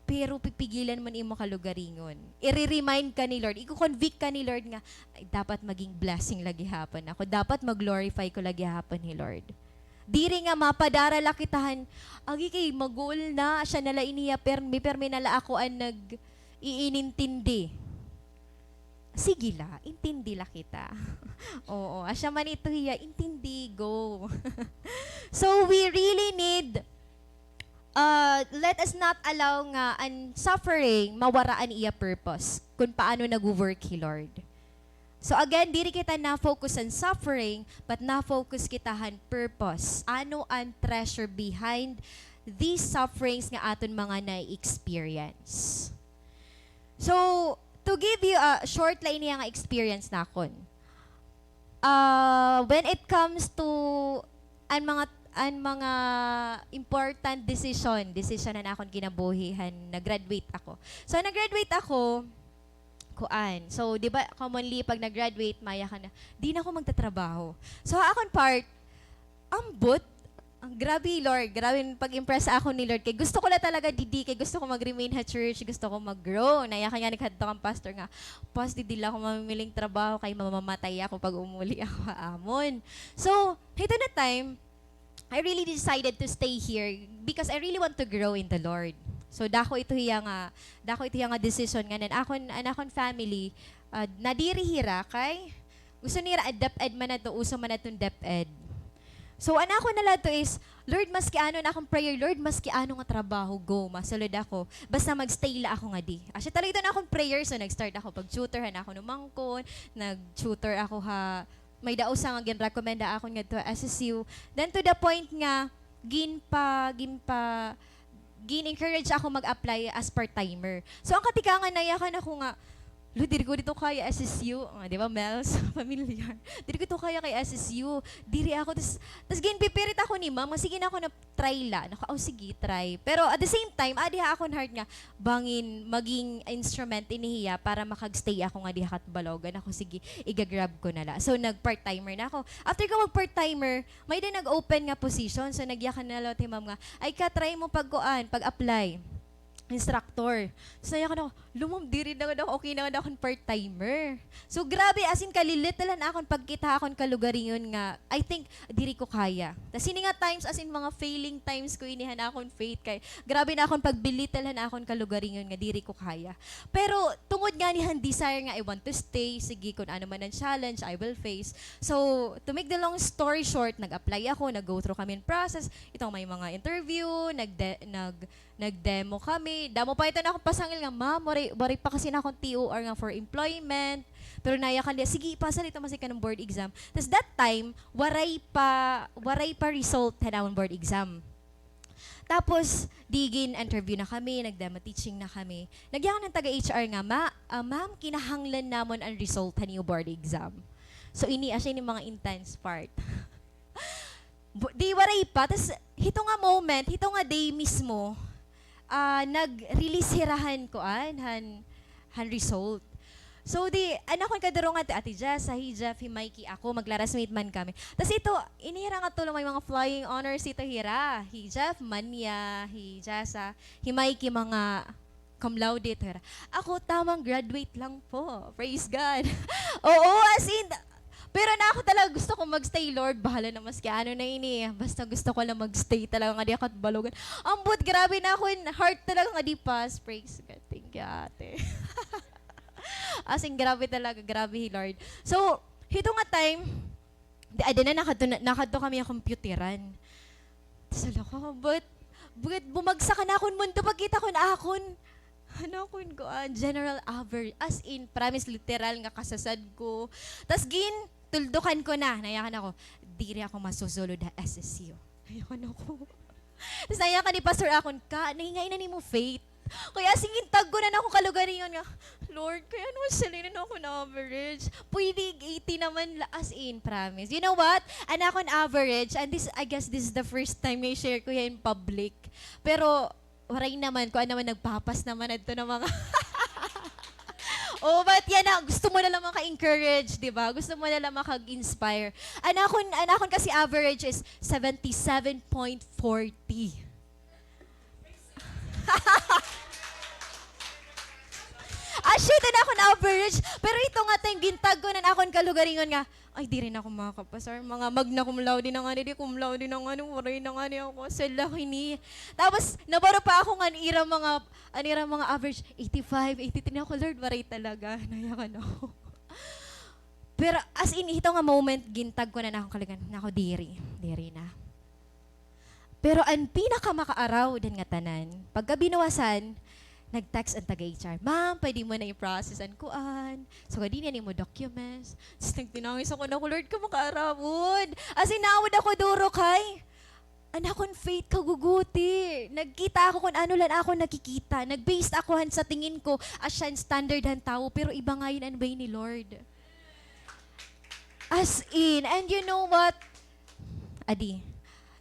Pero pipigilan mo an imo kalugaringon. Ire-remind ka ni Lord, iko-convict ka ni Lord nga, "Ay, dapat maging blessing la gihapon ako. Dapat mag-glorify ko la gihapon hi Lord." Diri nga mapadara la kita han, "Agi kay maguol na, asya na la ini hiya, permi, permi na la ako an nag-iinintindi." Sige la, intindi la kita. Oo, asya man ito hiya, intindi, go. So, we really need, uh, let us not allow nga an suffering mawara an iya purpose, kun paano nagwo-work hi Lord. So again, diri kita na-focus han suffering, but na-focus kita han purpose. Ano an treasure behind these sufferings nga aton mga na-experience? So, to give you a short la ini nga experience nakon. Ah, when it comes to an mga, an mga important decision, decision han akon kinabuhi han nag-graduate ako. So, nag-graduate ako, kuan. So, di ba, commonly, pag nag-graduate, mayakan na, "Di na ako magtatrabaho." So, ha akon part, ambot, ang grabe, Lord, grabe an pag-impress sa akon ni Lord. Kay gusto ko la talaga didi, kay gusto ko mag-remain ha church, gusto ko mag-grow. Nayakan nga, naghadto kan pastor nga, "Pas, didi la ako mamimiling trabaho, kay mamamatay ako pag umuli ako ha amon." So, hito na time, I really decided to stay here because I really want to grow in the Lord. So, dako ito hiya nga, dako ito hiya nga decision nga an akon, an akon family, ah, nadiri hira kay gusto nira an DepEd man adto, uso man adton DepEd. So, an akon na la adto is, "Lord, maski ano," an akon prayer, "Lord, maski ano nga trabaho, go, masulod ako. Basta mag-stay la ako ngadi." Asya talaga ito an akon prayer. So, nag-start ako pag-tutor han akon umangkon, nag-tutor ako ha, may-ada usa nga ginrekomenda akon ngadto ha S S U. Then to the point nga, ginpa-, ginpa-, gin-encourage ako mag-apply as part-timer. So, an katikangan, nayakan ako nga, "Lo, diri ko dito kaya S S U." Ah, di ba, Mels? Familiar. "Diri ko dito kaya kay S S U. Diri ako." Tas, tas ginpipirit ako ni ma'am nga, "Sige na ako na try la." Nako, "Oh, sige, try." Pero at the same time, adi ha akon heart nga, bangin maging instrument ini hiya para makag-stay ako ngadi ha Catbalogan. Ako, sige, iga-grab ko na la. So, nag-part-timer na ako. After ko mag-part-timer, may-ada nag-open nga position. So, nagyakan na la hi ma'am nga, "Ay ka, try mo pag-kuan, pag-apply. Instructor." So, nayakan ako, "Lo, ma'am, diri na ako, okay na ako part-timer." So, grabe, as in, kalilittle han akon pagkita ha akon kalugaringon nga, I think, diri ko kaya. Tas hini nga times, as in, mga failing times ko ini han akon faith kay grabe an akon pag-belittle han akon kalugaringon nga diri ko kaya. Pero tungod ngani han desire nga I want to stay, sige, kun ano man an challenge, I will face. So, to make the long story short, nag-apply ako, nag-go through kami hin process. Ito nga may mga interview, nag-, nag-, nag-demo kami. Damo pa ito an akon pasangil nga, "Ma'am, waray, waray pa kasi an akon T O R nga for employment." Pero nayakan la, "Sige, pasa la ito, maski kan board exam." Tas that time, waray pa, waray pa result han amon board exam. Tapos, di gin-interview na kami, nag-demo teaching na kami. Nagyakan an taga-H R nga, "Ma-, ah, ma'am, kinahanglan namon an result han iyo board exam." So, ini, asya ini mga intense part. Bu-, di waray pa. Tas, hito nga moment, hito nga day mismo, ah, nag-release hira han kuan, han, han result. So, di, an akon kadurungan, Ate Jessa, hi Jeff, hi Mikey, ako, mag-classmate man kami. Tas ito, ini hira nga tulo may mga flying honors ito hira. Hi Jeff, Manya, hi Jessa, hi Mikey, mga cum laude ito hira. Ako, tamang graduate lang po. Praise God. Oo, as in, pero an ako talaga gusto ko mag-stay, Lord. Bahala na maski ano na ini. Basta gusto ko lang mag-stay talaga ngadi ha Catbalogan. Ambot, grabe an akon heart talaga ngadi pas. Praise God. Thank you, ate. As in, grabe talaga. Grabe hi Lord. So, hito nga time, di, ay, di na, nakadto na, nakadto kami ha computeran. Tas, hala ko, but, Bukit bumagsak an akon mundo, pagkita ko na akon, an akon kuan, general average. As in, promise, literal nga kasasad ko. Tas gin, tuldukan ko na, nayakan ako, diri ako masusulod ha S S U. Nayakan ako. Tas nayakan ni Pastor akon, ka, nahingain na nimo faith. Kaya as in, gintag ko na an akon kalugaringon nga, Lord, kay ano man sila na akon average? Pwede eighty naman la, as in, promise. You know what? An akon average, and this, I guess this is the first time nga i-share ko yan in public. Pero, waray naman, kuan naman, nagpapas naman adto na mga Oh, but yana, gusto mo na lang maka-encourage, di ba? Gusto mo na lang makag-inspire. An akon, an akon kasi average is seventy-seven point forty. Ah, shit, an akon average. Pero ito nga time, gintag ko na an akon kalugaringon nga, ay, diri na ako makakapasar. Mga magna cum laude na ngani, di cum laude na ngani, waray na ngani ako. Sa laki ni. Tapos, nabaro pa ako nga an ira mga, an ira mga average, eighty-five, eighty-three na ako, Lord, waray talaga. Nayakan ako. Pero, as in, ito nga moment, gintag ko na an akon kalugaringon, naku, diri, diri na. Pero an pinakamakaarawod han ngatanan, pagka binuwasan, nag-text an taga-H R, "Ma'am, pwede mo na i-process an kuan. So, kadi niyan imo documents." Tas nagtinangis ako, naku, Lord, ka makaarawod. As in, naawod ako duro kay an akon faith kaguguti. Nagkita ako kun ano la an akon nakikita. Nag-based ako han sa tingin ko, asya an standard han tawo, pero iba ngay-an an way ni Lord. As in, and you know what? Adi,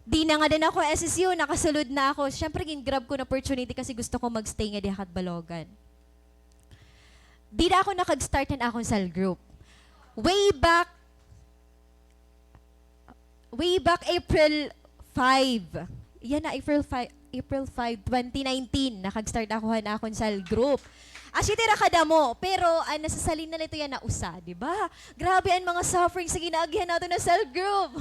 di na ngada ako S S U, nakasulod na ako. Siyempre, gin-grab ko an opportunity kasi gusto ko mag-stay ngadi ha Catbalogan. Di na ako nakag-start han akon cell group. Way back, way back April five. Yana, April five, April five, twenty nineteen, nakag-start ako han akon cell group. Asya it ira kadamo, pero an nasasalin na la ito yana usa, di ba? Grabe an mga sufferings nga ginaagihan naton ha cell group.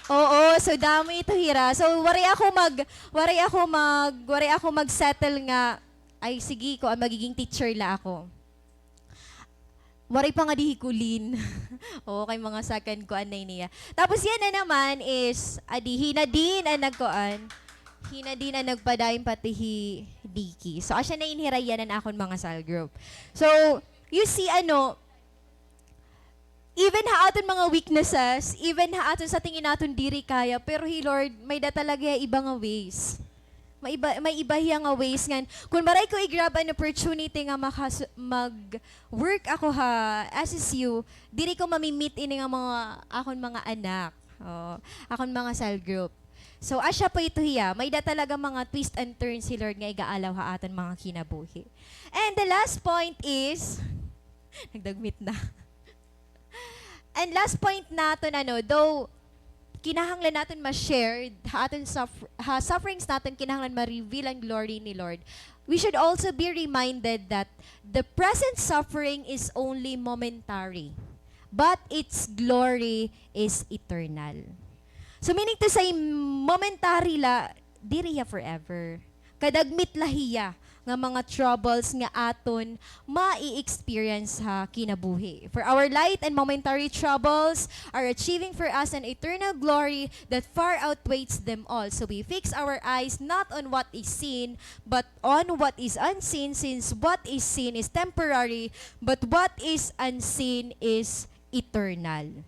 Oo, so damo ito hira. So, waray ako mag-, waray ako mag-, waray ako mag-settle nga, ay, sige, kuan, magiging teacher la ako. Waray pa ngadi hi Colleen. Oo, kay mga second kuan na ini niya. Tapos yana naman is, adi, hi Nadine an nagkuan. Hi Nadine an nagpadayon pati hi Dicky. So, asya na ini hira yana an akon mga cell group. So, you see, ano, even ha aton mga weaknesses, even ha aton sa tingin naton diri kaya, pero hi Lord, may-ada talaga hiya iba nga ways. May iba, may iba hiya nga ways ngan kun waray ko i-grab an opportunity nga makas-, mag-work ako ha S S U, diri ko mami-meet ini nga mga akon mga anak. Oo, akon mga cell group. So, asya po ito hiya. May-ada talaga mga twist and turns hi Lord nga igaalaw ha aton mga kinabuhi. And the last point is, nagdagmit na. And last point naton, ano, though kinahanglan naton ma-share ha aton suf-, ha sufferings naton, kinahanglan ma-reveal an glory ni Lord. We should also be reminded that the present suffering is only momentary, but its glory is eternal. So, meaning to say, momentary la, diri hiya forever. Kadagmit la hiya nga mga troubles nga aton mai-experience ha kinabuhi. For our light and momentary troubles are achieving for us an eternal glory that far outweighs them all. So we fix our eyes not on what is seen, but on what is unseen, since what is seen is temporary, but what is unseen is eternal.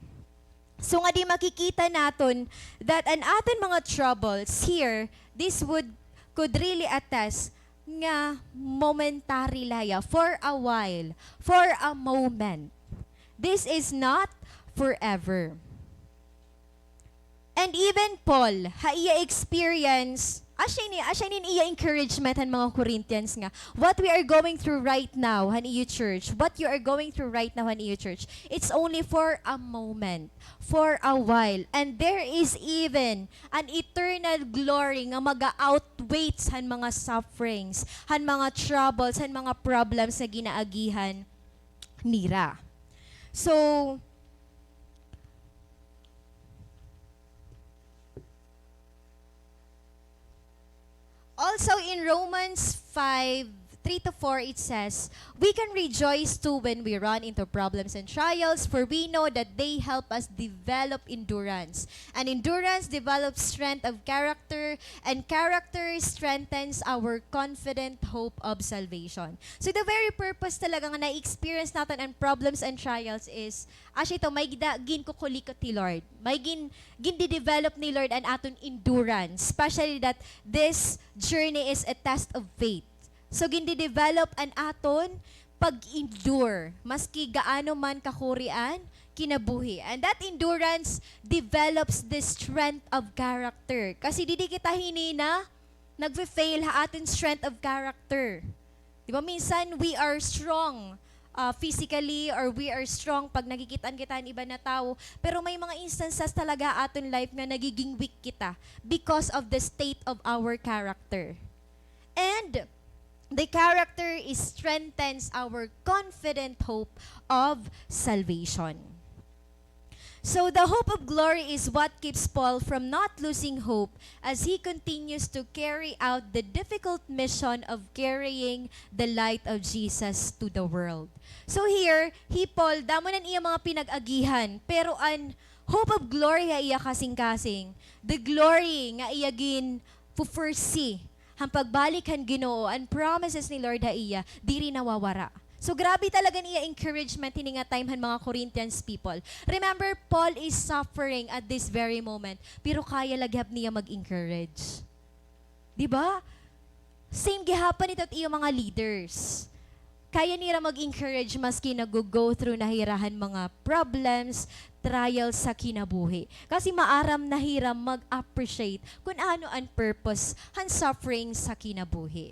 So, ngadi makikita naton that an aton mga troubles here, this would, could really attest nga momentary la hiya, for a while, for a moment. This is not forever. And even Paul, ha iya experience, asya ini, asya ini an iya encouragement han mga Corinthians nga, what we are going through right now han iyo church, what you are going through right now han iyo church, it's only for a moment, for a while. And there is even an eternal glory nga maga-outweighs han mga sufferings, han mga troubles, han mga problems nga ginaagihan nira. So, also in Romans five three to four, it says, "We can rejoice too when we run into problems and trials, for we know that they help us develop endurance. And endurance develops strength of character, and character strengthens our confident hope of salvation." So the very purpose talaga nga na-experience naton an problems and trials is, asya ito, may gida-, ginkukulikot ni Lord. May gin-, gindi-develop ni Lord an aton endurance, especially that this journey is a test of faith. So, gindi-develop an aton pag-endure, maski gaano man kakuri an kinabuhi. And that endurance develops the strength of character. Kasi didi kita hinina nagfe-fail ha aton strength of character. Di ba, minsan, we are strong, ah, physically, or we are strong pag nakikit-an kita han iba na tawo, pero may mga instances talaga ha aton life nga nagiging weak kita because of the state of our character. And the character is strengthens our confident hope of salvation. So the hope of glory is what keeps Paul from not losing hope as he continues to carry out the difficult mission of carrying the light of Jesus to the world. So here, hi Paul, damo na an iya mga pinag-agihan, pero an hope of glory ha iya kasingkasing, the glory nga iya gin-foresee han pagbalik han Ginoo, an promises ni Lord ha iya, diri nawawara. So, grabe talaga an iya encouragement hini nga time han mga Corinthians people. Remember, Paul is suffering at this very moment, pero kaya la gihap niya mag-encourage. Di ba? Same gihapon ito it iyo mga leaders. Kaya nira mag-encourage maski nag-go through na hira han mga problems, trials sa kinabuhi. Kasi maaram na hira mag-appreciate kun ano an purpose han suffering sa kinabuhi.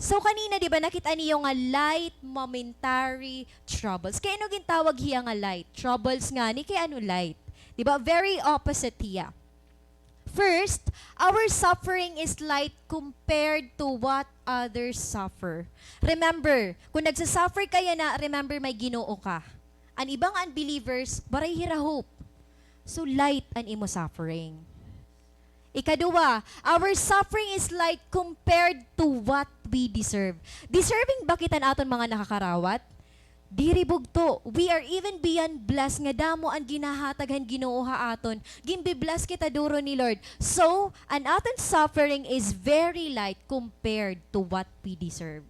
So, kanina, di ba, nakit-an niyo nga light, momentary troubles. Kay ano gintawag hiya nga light? Troubles ngani, kay ano light? Di ba? Very opposite hiya. First, our suffering is light compared to what others suffer. Remember, kun nagsa-suffer ka yana, remember, may Ginoo ka. An ibang unbelievers, waray hira hope. So, light an imo suffering. Ikaduha, our suffering is light compared to what we deserve. Deserving ba kita han aton mga nakakarawat? Diri bugto. We are even beyond blessed nga damo an ginhahatag han Ginoo ha aton. Ginbi-bless kita duro ni Lord. So, an aton suffering is very light compared to what we deserve.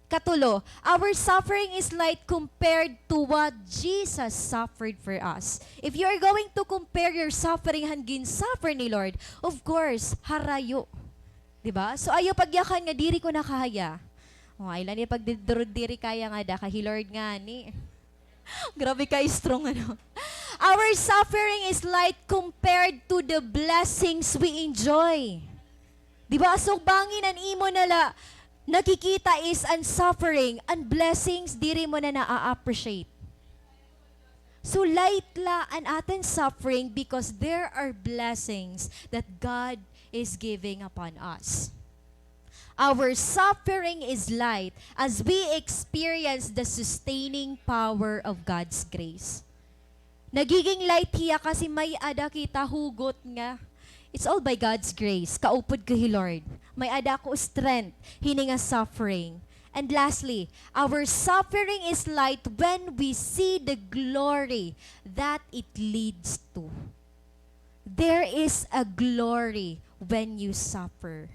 Katulo, our suffering is light compared to what Jesus suffered for us. If you are going to compare your suffering han gin-suffer ni Lord, of course, harayo. Di ba? So, ayaw pagyakan nga diri ko na kaya. O, ay la ni pagdidurod diri kaya ngada, kay hi Lord ngani. Grabe ka strong, ano? Our suffering is light compared to the blessings we enjoy. Di ba? So, bangin an imo na la nakikita is an suffering, an blessings, diri mo na naa-appreciate. So, light la an aton suffering because there are blessings that God is giving upon us. Our suffering is light as we experience the sustaining power of God's grace. Nagiging light hiya kasi may-ada kita hugot nga, it's all by God's grace, kaupod ko hi Lord. May-ada ako strength hini nga suffering. And lastly, our suffering is light when we see the glory that it leads to. There is a glory when you suffer.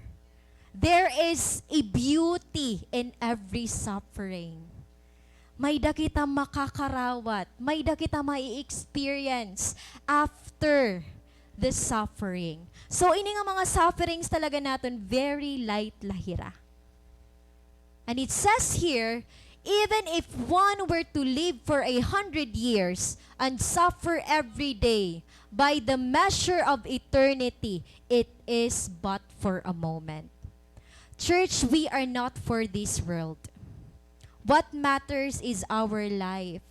There is a beauty in every suffering. May-da kita makakarawat, may-da kita mai-experience after the suffering. So, ini nga mga sufferings talaga naton, very light la hira. And it says here, even if one were to live for a hundred years and suffer every day, by the measure of eternity, it is but for a moment. Church, we are not for this world. What matters is our life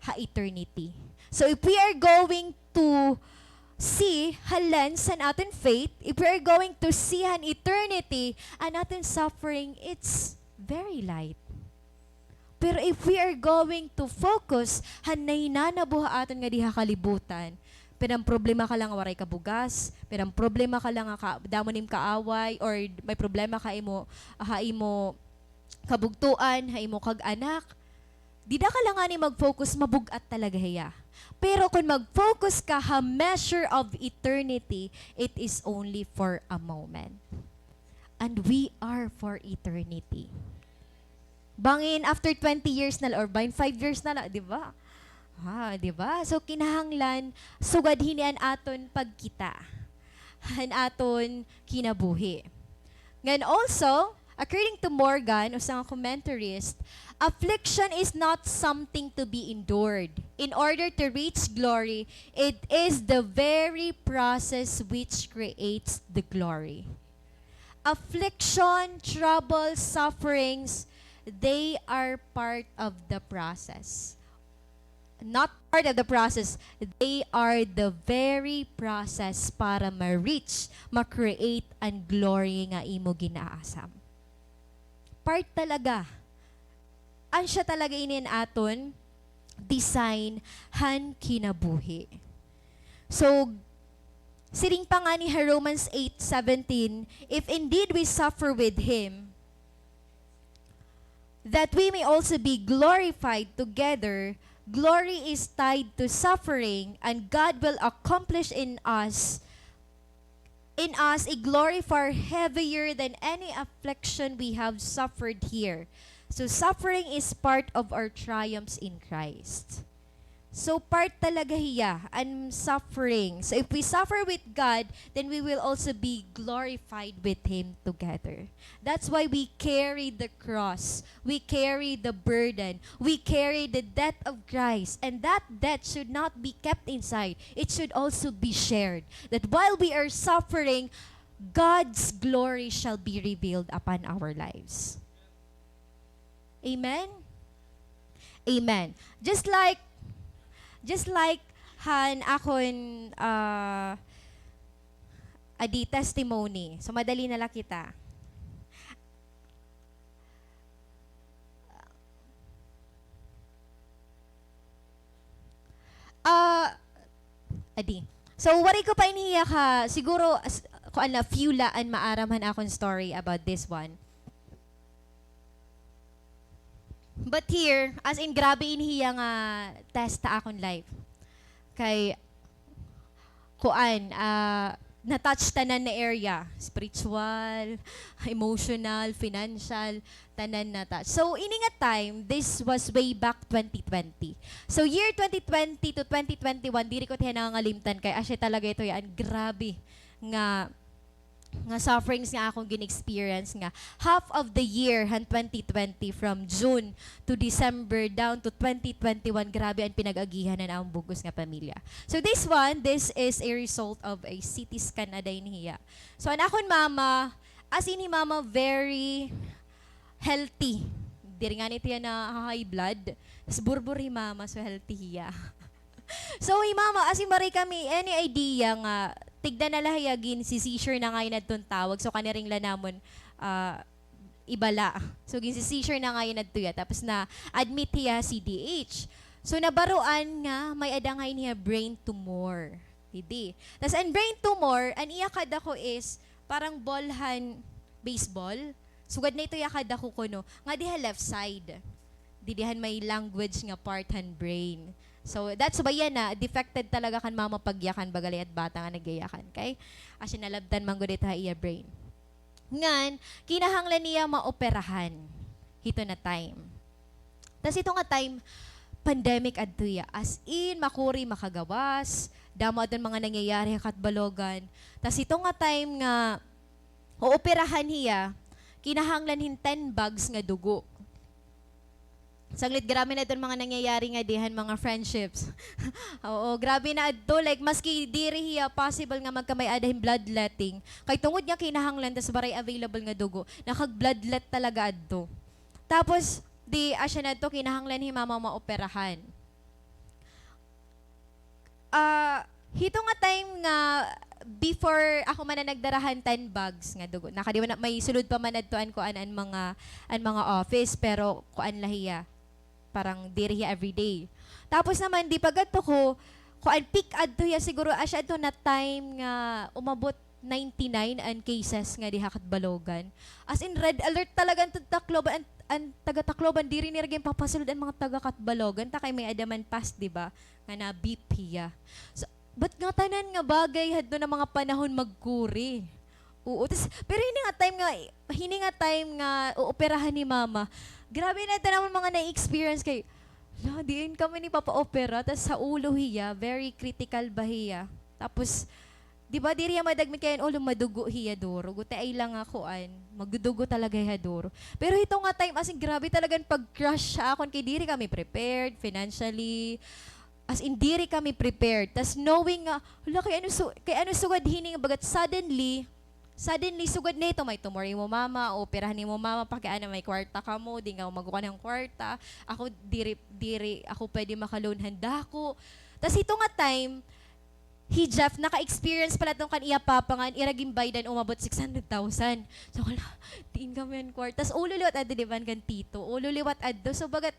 ha eternity. So if we are going to see ha lens han aton faith, if we are going to see han eternity, an aton suffering, it's very light. Pero if we are going to focus han nahinanabo ha aton nga diha kalibutan, Pinamproblema ka la nga waray ka bugas, pinamproblema ka la nga ka, damo nim kaaway, or may problema ka imo, ha imo kabugtoan, ha imo kag-anak. Dida ka la ngani mag-focus, mabug-at talaga hiya. Pero kon mag-focus ka ha measure of eternity, it is only for a moment. And we are for eternity. Bangin after twenty years na la, or bangin five years na la, di ba? Ah, di ba? So, kinahanglan, sugad hini an aton pagkita. Han aton kinabuhi. Ngan also, according to Morgan, usa nga commentarist, affliction is not something to be endured. In order to reach glory, it is the very process which creates the glory. Affliction, trouble, sufferings, they are part of the process. Not part of the process, they are the very process para ma-reach, ma-create an glory nga imo ginaasam. Part talaga. An siya talaga ini an aton design han kinabuhi. So, siring pa ngani ha Romans eight seventeen, "If indeed we suffer with him, that we may also be glorified together." Glory is tied to suffering, and God will accomplish in us, in us a glory far heavier than any affliction we have suffered here. So suffering is part of our triumphs in Christ. So, part talaga hiya an suffering. So, if we suffer with God, then we will also be glorified with Him together. That's why we carry the cross. We carry the burden. We carry the death of Christ. And that death should not be kept inside. It should also be shared. That while we are suffering, God's glory shall be revealed upon our lives. Amen? Amen. Just like, just like han akon, ah, adi testimony. So, madali na la kita. Ah, adi. So, waray ko pa ini hiya ka, siguro, as, kuan la, few la an maaram han akon story about this one. But here, as in, grabe ini hiya nga test ha akon life. Kay, kuan, ah, na-touch tanan na area. Spiritual, emotional, financial, tanan na-touch. So, ini nga time, this was way back twenty twenty. So, year twenty twenty to twenty twenty-one, diri ko tiya nangangalimtan kay asya talaga ito yan. Grabe nga nga sufferings nga akon gin-experience nga half of the year han twenty twenty, from June to December down to twenty twenty-one, grabe an pinag-agihan han amon bug-os nga pamilya. So this one, this is a result of a C T scan na dayon hiya. So an akon mama, as in hi mama very healthy. Diri ngani tiya na high blood. Tas burbur hi mama, so healthy hiya. So, hi mama, as in, waray kami any idea nga tigda na la hiya, gin-seizure na ngay-an adton tawag. So, kaniring la namon, ah, iba la. So, gin-seizure na ngay-an adto hiya. Tapos na-admit hiya ha C D H. So, nabaroan nga may-ada ngay-an hiya brain tumor. Didi. Tas an brain tumor, an iya kadako is parang ball han baseball. Sugad na ito iya kadako kuno. Ngadi ha left side. Didi han may language nga part han brain. So, that's why yana, defected talaga kan mama pagyakan, baga la it bata nga nagyayakan. Kay, asya nalabtan man gud ito ha iya brain. Ngan, kinahanglan niya maoperahan hito na time. Tas ito nga time, pandemic adto hiya. As in, makuri makagawas, damo adton mga nangyayari ha Catbalogan. Tas ito nga time nga ooperahan hiya, kinahanglan hin ten bags nga dugo. Sanglit, grabe na adton mga nangyayari ngadi han mga friendships. Oo, grabe na adto. Like, maski diri hiya possible nga magkamay-ada hin bloodletting, kay tungod nga kinahanglan tas waray available nga dugo, nakag-bloodlet talaga adto. Tapos, di, asya na adto, kinahanglan hi mama maoperahan. Ah, hito nga time nga before ako man na nagdara han ten bags nga dugo. Nakadi man na, may sulod pa man adto an kuan, an mga, an mga office, pero kuan la hiya. Parang diri hiya everyday. Tapos naman, di pag-adto ko, kuan, peak adto hiya siguro, asya adto na time nga umabot ninety-nine an cases nga diha Catbalogan. As in, red alert talaga an Tacloban, an, an taga Tacloban, diri nira ginpapasulod an mga taga Catbalogan, ta kay may-ada man pass, di ba, nga na-beep hiya. So, but ngatanan nga bagay hadto na mga panahon magkuri. Oo, tas, pero hini nga time nga, hini nga time nga ooperahan ni mama, grabe na ito namon mga na-experience kay, la, diin kami ni papa-opera, tas sa ulo hiya, very critical ba hiya. Tapos, di ba, diri hiya madagmit kay an ulo, madugo hiya duro. Gutiay la nga kuan, magdudugo talaga hiya duro. Pero hito nga time, as in, grabe talaga an pag-crush sa akon kay diri kami prepared financially. As in, diri kami prepared. Tas knowing nga, hala, kay ano su-, kay ano sugad hini nga bagat suddenly, suddenly, sugad nito, may tumor imo mama, o operahan imo mama, pakiana may kwarta kamo, di nga magkukuan han kwarta. Ako, diri, diri ako pwede makaloan han dako. Tas hito nga time, hi Jeff, naka-experience pala tong kan iya papa nga an ira ginbaydan umabot six hundred thousand. So, hala, diin kami an kwarta. Tas ulo liwat adto, di ba, kan tito. Ulo liwat adto. So, bagat,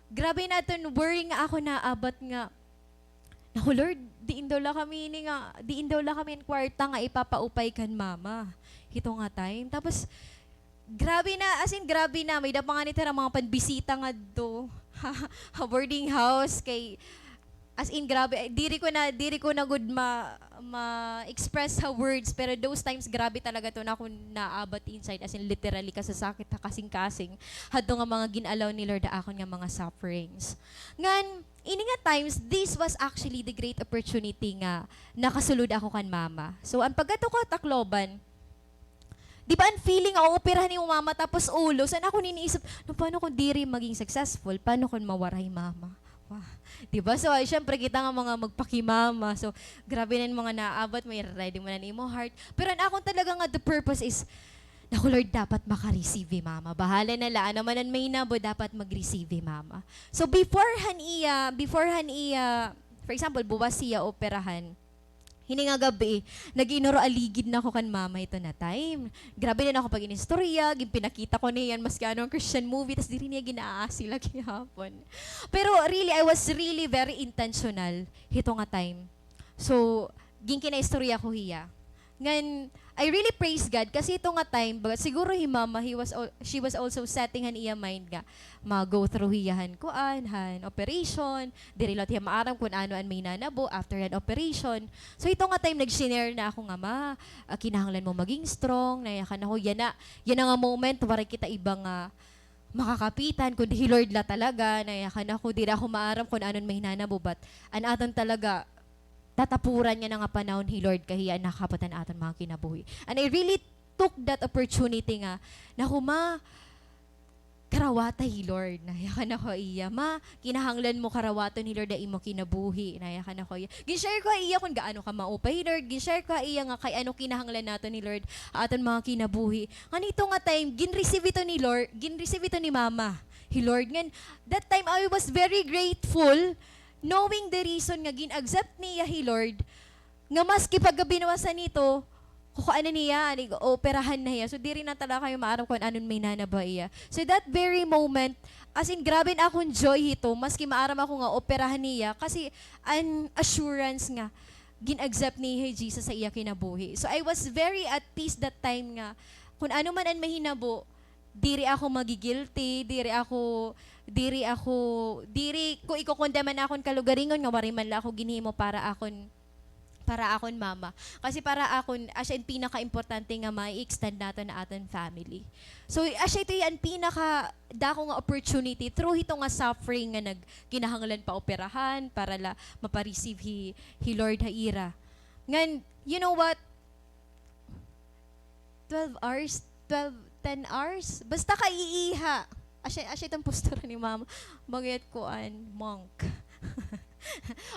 grabe na iton worry nga ako naabat nga, naku, Lord, diin daw la kami ini nga, diin daw la kami an kwarta nga ipapaupay kan mama. Hito nga time. Tapos, grabe na, as in, grabe na. May-ada pa ngani tira mga panbisita ngadto ha boarding house kay, as in, grabe. Eh, diri ko na, diri ko na gud ma-, ma-express ha words, pero those times, grabe talaga to na akon naabat inside. As in, literally, kasasakit ha kasingkasing hadto nga mga gin-allow ni Lord ha akon nga mga sufferings. Ngan, ini nga times, this was actually the great opportunity nga nakasulod ako kan mama. So, an pagkadto ko ha Tacloban, di ba, an feeling nga ooperahan imo mama tapos ulo, san ako niniisip, no, paano kung diri maging successful? Paano kung mawara hi mama? Wah, di ba? So, ay, syempre, kita nga mga magpakimama. So, grabe na an mga naabat mo, i-ready mo na an imo heart. Pero an akon talaga nga the purpose is, naku, Lord, dapat maka-receive hi mama. Bahala na la, ano man an mahinabo, dapat mag-receive hi mama. So, before han iya, before han iya, for example, buwas hiya operahan, hini nga gab-i, nag-inuro-aligid na ako kan mama hito na time. Grabe na ako pag-inistorya, ginpinakita ko niya an maski ano an Christian movie, tas diri niya gin-aasi la gihapon. Pero really, I was really very intentional hito nga time. So, ginkinaistorya ko hiya. Ngan, I really praise God kasi ito nga time, baga, siguro hi Mama, he was al-, she was also setting han iya mind nga ma-go through hiya han kuan, han operation, diri liwat hiya maaram kun ano an mahinanabo after han operation. So, ito nga time, nag-share na ako nga, "Ma, ah, kinahanglan mo maging strong," nayakan ako. Yana, yana nga moment, waray kita iba nga makakapitan, kundi hi Lord la talaga, nayakan ako. Diri ako maaram kun ano an mahinanabo, but an aton talaga, tatapuran nga na nga panahon hi Lord kay hiya an nakakapatan aton mga kinabuhi. And I really took that opportunity nga, "Naku, Ma, karawata hi Lord." Nayakan ako iya, "Ma, kinahanglan mo karawaton hi Lord ha imo kinabuhi." Nayakan ako iya. Gin-share ko ha iya kun gaano ka maupay hi Lord. Gin-share ko ha iya nga kay ano kinahanglan naton hi Lord ha aton mga kinabuhi. Ngan ito nga time, gin-receive ito ni Lord, gin-receive ito ni Mama, hi Lord. Ngan, that time, I was very grateful knowing the reason nga gin-accept niya hi Lord, nga maski pagkabinwasan nito, kukuanan niya, ani, ooperahan na hiya. So, diri na talaga kami maaram kun ano an mahinanabo ha iya. So, that very moment, as in, grabe an akon joy hito, maski maaram ako nga operahan niya, kasi an assurance nga gin-accept niya hi Jesus ha iya kinabuhi. So, I was very at peace that time nga kun ano man an mahinabo, diri ako magi-guilty, diri ako, diri ako, diri ko iko-condemn an akon kalugaringon nga waray man la ako ginhimo para akon, para akon mama. Kasi para akon, asya an pinakaimportante nga mai-extend naton ha aton family. So, asya ito an pinakadako nga opportunity through hito nga suffering nga nag-, kinahanglan paoperahan para la mapa-receive hi, hi Lord ha ira. Ngan, you know what? Twelve hours, twelve, ten hours. Basta kaiiha. Asya, asya iton postura ni Mama. Banggi't kuan, monk.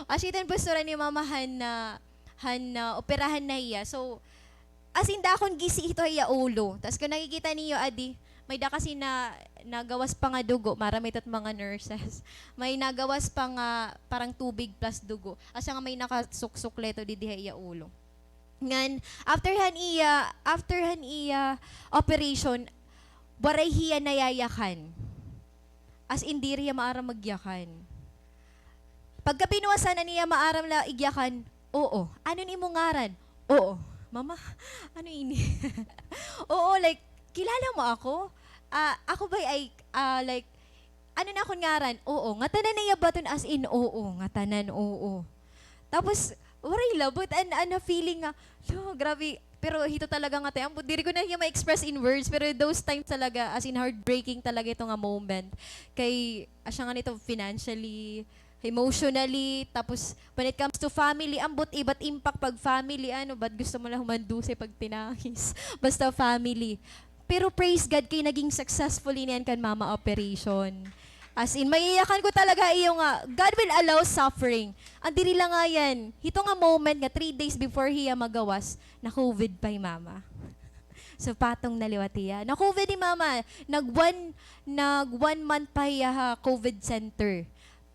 Asya iton postura ni Mama han na, han na operahan na hiya. So, as in, dakon gisi ito ha iya ulo. Tas kun nakikita niyo, adi, may-ada kasi na, nagawas pa nga dugo, maaram ito it mga nurses. May nagawas pa nga parang tubig plus dugo. Asya nga may nakasuksok la ito didi ha iya ulo. Ngan, after han iya, after han iya operation, waray hiya nayayakan. As in, diri hiya maaram magyakan. Pagka binuwasan na niya, maaram la igyakan, "Oo. Ano an imo ngaran?" "Oo." "Mama, ano ini?" "Oo, like, kilala mo ako? Ah, ako ba ay, ah, like, ano na akon ngaran?" "Oo." Ngatanan niya baton, as in, oo. Ngatanan, oo. Tapos, waray labot, an, an na-feeling nga, lo, grabe. Pero hito talaga nga time, ambot, diri ko na hiya ma-express in words, pero those times talaga, as in, heartbreaking talaga ito nga moment. Kay, asya nga nito, financially, emotionally, tapos when it comes to family, ambot iba't impact pag family, ano, ba't gusto mo lang humandusay pag tinangis? Basta family. Pero praise God kay naging successful ini an kan mama operation. As in, maiyakan ko talaga iyo nga, God will allow suffering. An diri la nga yan, hito nga moment nga three days before hiya magawas, na-COVID pa hi mama. So, patong na liwat hiya. Na-COVID hi mama, nag one, nag one month pa hiya ha COVID center.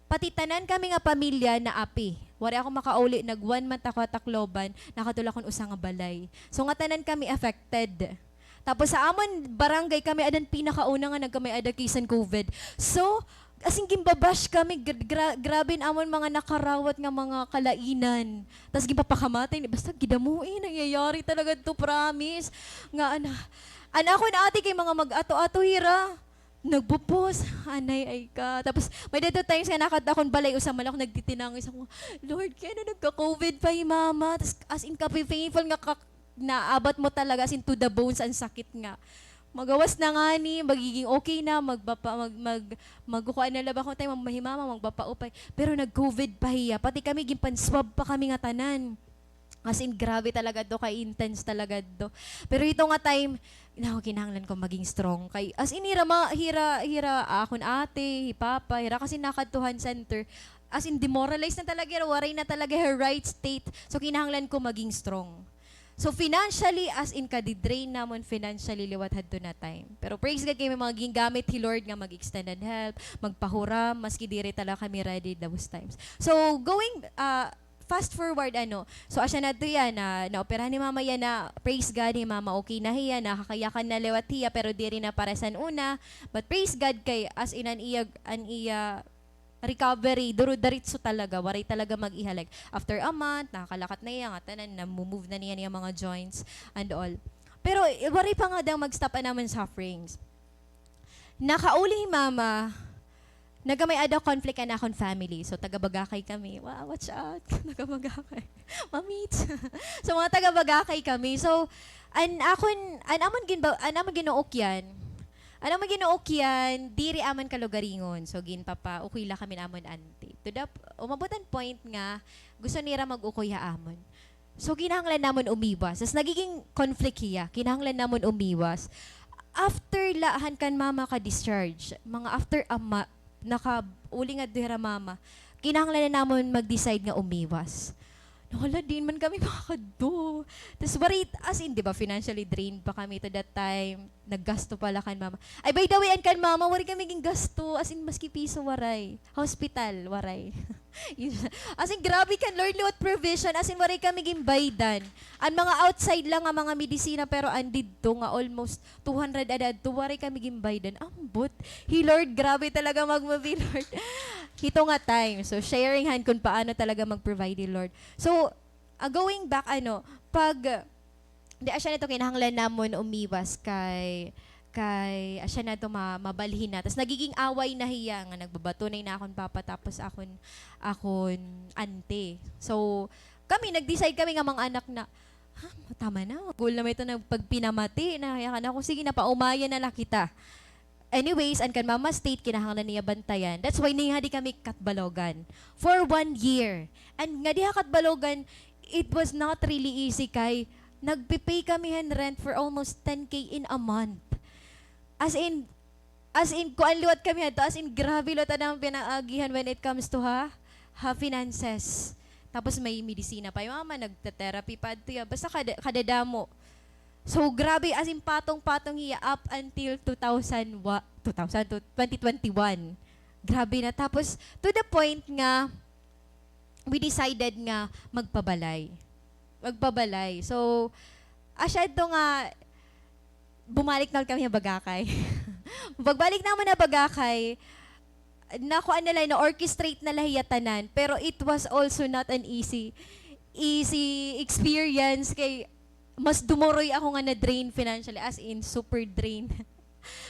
Pati tanan kami nga pamilya naapi. Waray ako makauli, nag one month ako ha Tacloban, nakadto la akon usa nga balay. So, ngatanan kami affected. Tapos sa amon barangay, kami ada an pinakauna nga nagkamay-ada case han COVID. So, as in, ginba-bash kami, gra-, gra-, grabe an amon mga nakarawat nga mga kalainan. Tas ginpapakamatay, basta gidamo, eh, nangyayari talaga to, promise. Nga, ana, an akon ate kay mga mag-ato-ato hira. Nagpo-post, anay ay ka. Tapos, may-ada times nga nakadto akon balay, usa man la ako nagtitinangis ako, "Lord, kay ano nagka-COVID pa hi mama?" Tas, as in, kapi-painful nga ka-, naabat mo talaga, as in, to the bones, an sakit nga. Magawas na ngani, magiging okay na, magpapa-, mag-, mag-, magkukuan na la ba ako time, hi mama, magpapaupay. Pero nag-COVID pa hiya, pati kami, ginpan-swab pa kami ngatanan. As in, grabe talaga to, ka-intense talaga to. Pero hito nga time, naku, kinahanglan ko maging strong. Kay, as in, hira, ma-, hira, hira, akon ate, hi papa, hira kasi nakadto han center. As in, demoralized na talaga hira, waray na talaga her right state. So, kinahanglan ko maging strong. So, financially, as in, kadi-drain namon financially liwat hadto na time. Pero praise God kay may mga gingamit hi Lord nga mag-extend an help, magpahuram, maski diri talaga kami ready those times. So, going, ah, fast forward, ano, so, asya na adto hiya, na, naoperahan hi mama hiya na, praise God, hi mama okay na hiya, nakakayakan na liwat hiya, pero diri na pares han una. But praise God kay, as in, an iya, an iya recovery, duro-diretso talaga, waray talaga mag-iha. Like, after a month, nakakalakat na hiya, ngatanan, namu-move na niya, niya mga joints and all. Pero, eh, waray pa ngada mag-stop an amon sufferings. Nakauli hi mama, nagkamay-ada conflict an akon family. So, taga Bagakay kami. Wow, watch out. Taga Bagakay. Mamit. So, mga taga Bagakay kami. So, an akon, an amon ginba-, an amon ginuukyan, an amon ginuukyan, diri amon kalugaringon. So, ginpapa-, okay la kami namon auntie. To the, umabot an point nga, gusto nira mag-ukoy ha amon. So, kinahanglan namon umiwas. Tas nagiging conflict hiya. Kinahanglan namon umiwas. After la han kan mama ka-discharge, mga after a ma-, nakauli ngadto hira mama, kinahanglan na namon mag-decide nga umiwas. Na hala, diin man kami makakadto. Tas waray, as in, di ba, financially drained pa kami to that time. Naggasto pa la kan mama. Ay, by the way, an kan mama, waray kami gingasto. As in, maski piso, waray. Hospital, waray. As in, grabe kan Lord liwat provision. As in, waray kami ginbaydan. An mga outside la nga mga medisina, pero an didto nga almost two hundred ada adto, waray kami ginbaydan. Ambot. Hi Lord, grabe talaga magmabi, Lord. Hito nga time. So, sharing han kun paano talaga mag-provide hi Lord. So, ah, going back, ano, pag Di, asya na ito, kinahanglan namon umiwas kay, kay asya na ito, ma-, mabalhin na. Tas nagiging away na hiya nga nagbabatunay na akon papa tapos akon, akon ante. So, kami, nag-decide kami nga mga anak na, "Ha, tama na, goal na man ito na pagpinamati na." Kaya ka na ako, "Sige na, paumaya na la kita." Anyways, an kan mama state, kinahanglan niya bantayan. That's why nihadi kami Catbalogan for one year. And ngadi ha Catbalogan, it was not really easy kay nagpe-pay kami han rent for almost ten K in a month. As in, as in, kuan liwat kami hadto, as in, grabe liwat an amon pinag-aagihan when it comes to ha, ha finances. Tapos may medisina pa hi mama, nagte-therapy pa adto hiya. Basta kada, kadadamo. So, grabe, as in, patong-patong hiya up until two thousand wa-, two thousand, to twenty twenty-one. Grabe na. Tapos, to the point nga, we decided nga magpabalay. Magpabalay. So, asya ito nga, bumalik na kami ha Bagakay. Pagbalik namon ha Bagakay, nakuan na la, na-orchestrate na la hiya tanan. Pero it was also not an easy, easy experience kay mas dumuroy ako nga na-drain financially, as in, super drain.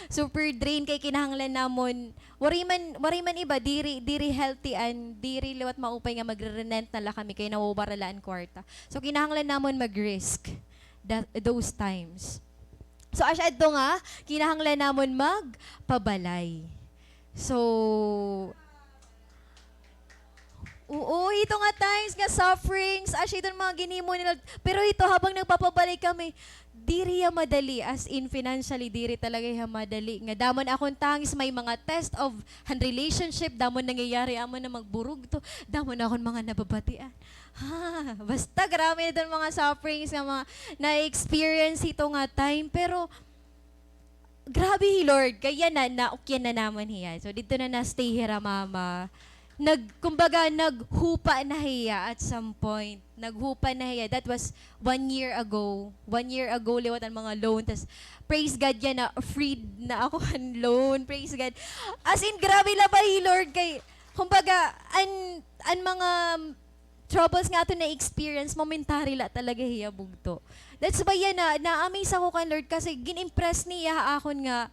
Super drain kay kinahanglan namon, waray man, waray man iba, diri, diri healthy an, diri liwat maupay nga magre-rent na la kami kay nawawara la an kwarta. So, kinahanglan namon mag-risk that, those times. So, asya adto nga, kinahanglan namon magpabalay. So, oo, ito nga times nga sufferings, asya iton mga ginhimo nila. Pero ito, habang nagpapabalay kami, diri hiya madali, as in financially, diri talaga hiya madali. Nga damo an akon tangis, may mga test of an relationship, damo nangyayari, amo na magburugto, damo na akon mga nababatian. Ha, basta grabe na iton mga sufferings nga mga na-experience ito nga time. Pero, grabe hi Lord, kay yana, naukyan na namon hiya. So, didto na na-stay hira mama. Nag-, kumbaga, naghupa na hiya at some point. Naghupa na hiya. That was one year ago. One year ago, liwat an mga loan. Tas, praise God, yana, freed na ako han loan. Praise God. As in, grabe la ba hi Lord kay, kumbaga, an, an mga troubles nga aton na-experience, momentary la talaga hiya bugto. That's why yana, na-amaze ako kan Lord kasi gin-impress niya ha akon nga,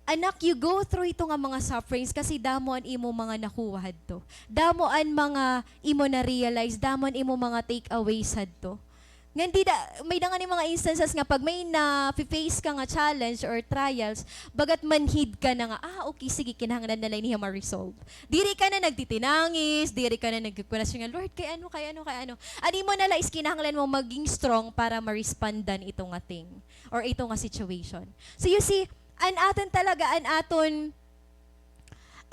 "Anak, you go through ito nga mga sufferings kasi damo an imo mga nakuha hadto. Damo an mga imo na-realize, damo an imo mga takeaways hadto." Ngan dida, may da ngani mga instances nga pag may na-face ka nga challenge or trials, bagat manhid ka na nga, "Ah, okay, sige, kinahanglan na la ini hiya ma-resolve." Diri ka na nagtitinangis, diri ka na nagkukunasyon nga, "Lord, kay ano, kay ano, kay ano?" An imo na la is kinahanglan mo maging strong para ma-respondan ito nga thing or ito nga situation. So you see, an aton talaga, an aton,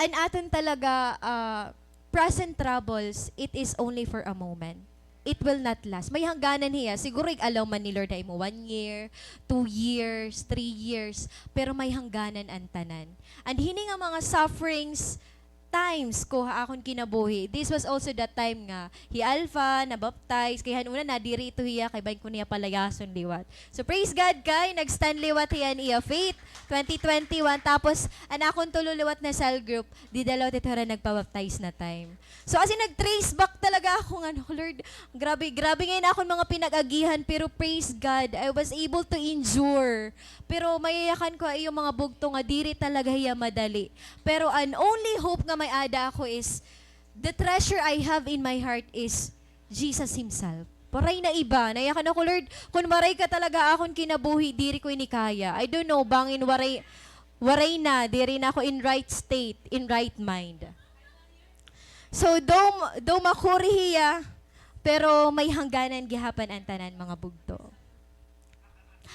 an aton talaga, ah, present troubles, it is only for a moment. It will not last. May hangganan hiya. Siguro ig-allow man ni Lord ha imo one year, two years, three years, pero may hangganan an tanan. And hini nga mga sufferings, times ko ha akon kinabuhi, this was also the time nga hi Alpha nabaptize, kay han una nadiri ito hiya, kay bangin ko niya palayason liwat. So praise God kay nag-stand liwat hiya an iya faith, twenty twenty-one, tapos an akon tulo liwat na cell group, dida liwat ito hira nagpabaptize na time. So as in, nag-trace back talaga ako nga, "Lord, grabe, grabe ngay-an akon mga pinag-agihan, pero praise God, I was able to endure." Pero mayayakan ko ha iyo mga bugto nga diri talaga hiya madali. Pero an only hope nga may-ada ako is, the treasure I have in my heart is Jesus himself. Waray na iba. Nayakan ako, "Lord, kon waray ka talaga ha akon kinabuhi, diri ko ini kaya." I don't know, bangin waray, waray na, diri na ako in right state, in right mind. So, though, though makuri hiya, pero may hangganan gihapon an tanan, mga bugto.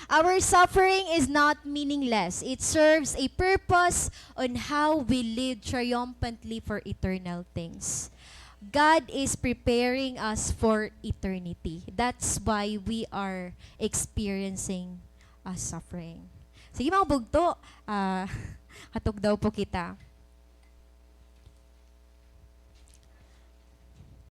Our suffering is not meaningless. It serves a purpose on how we live triumphantly for eternal things. God is preparing us for eternity. That's why we are experiencing a suffering. Sige, mga bugto, ah, katugdaw po kita.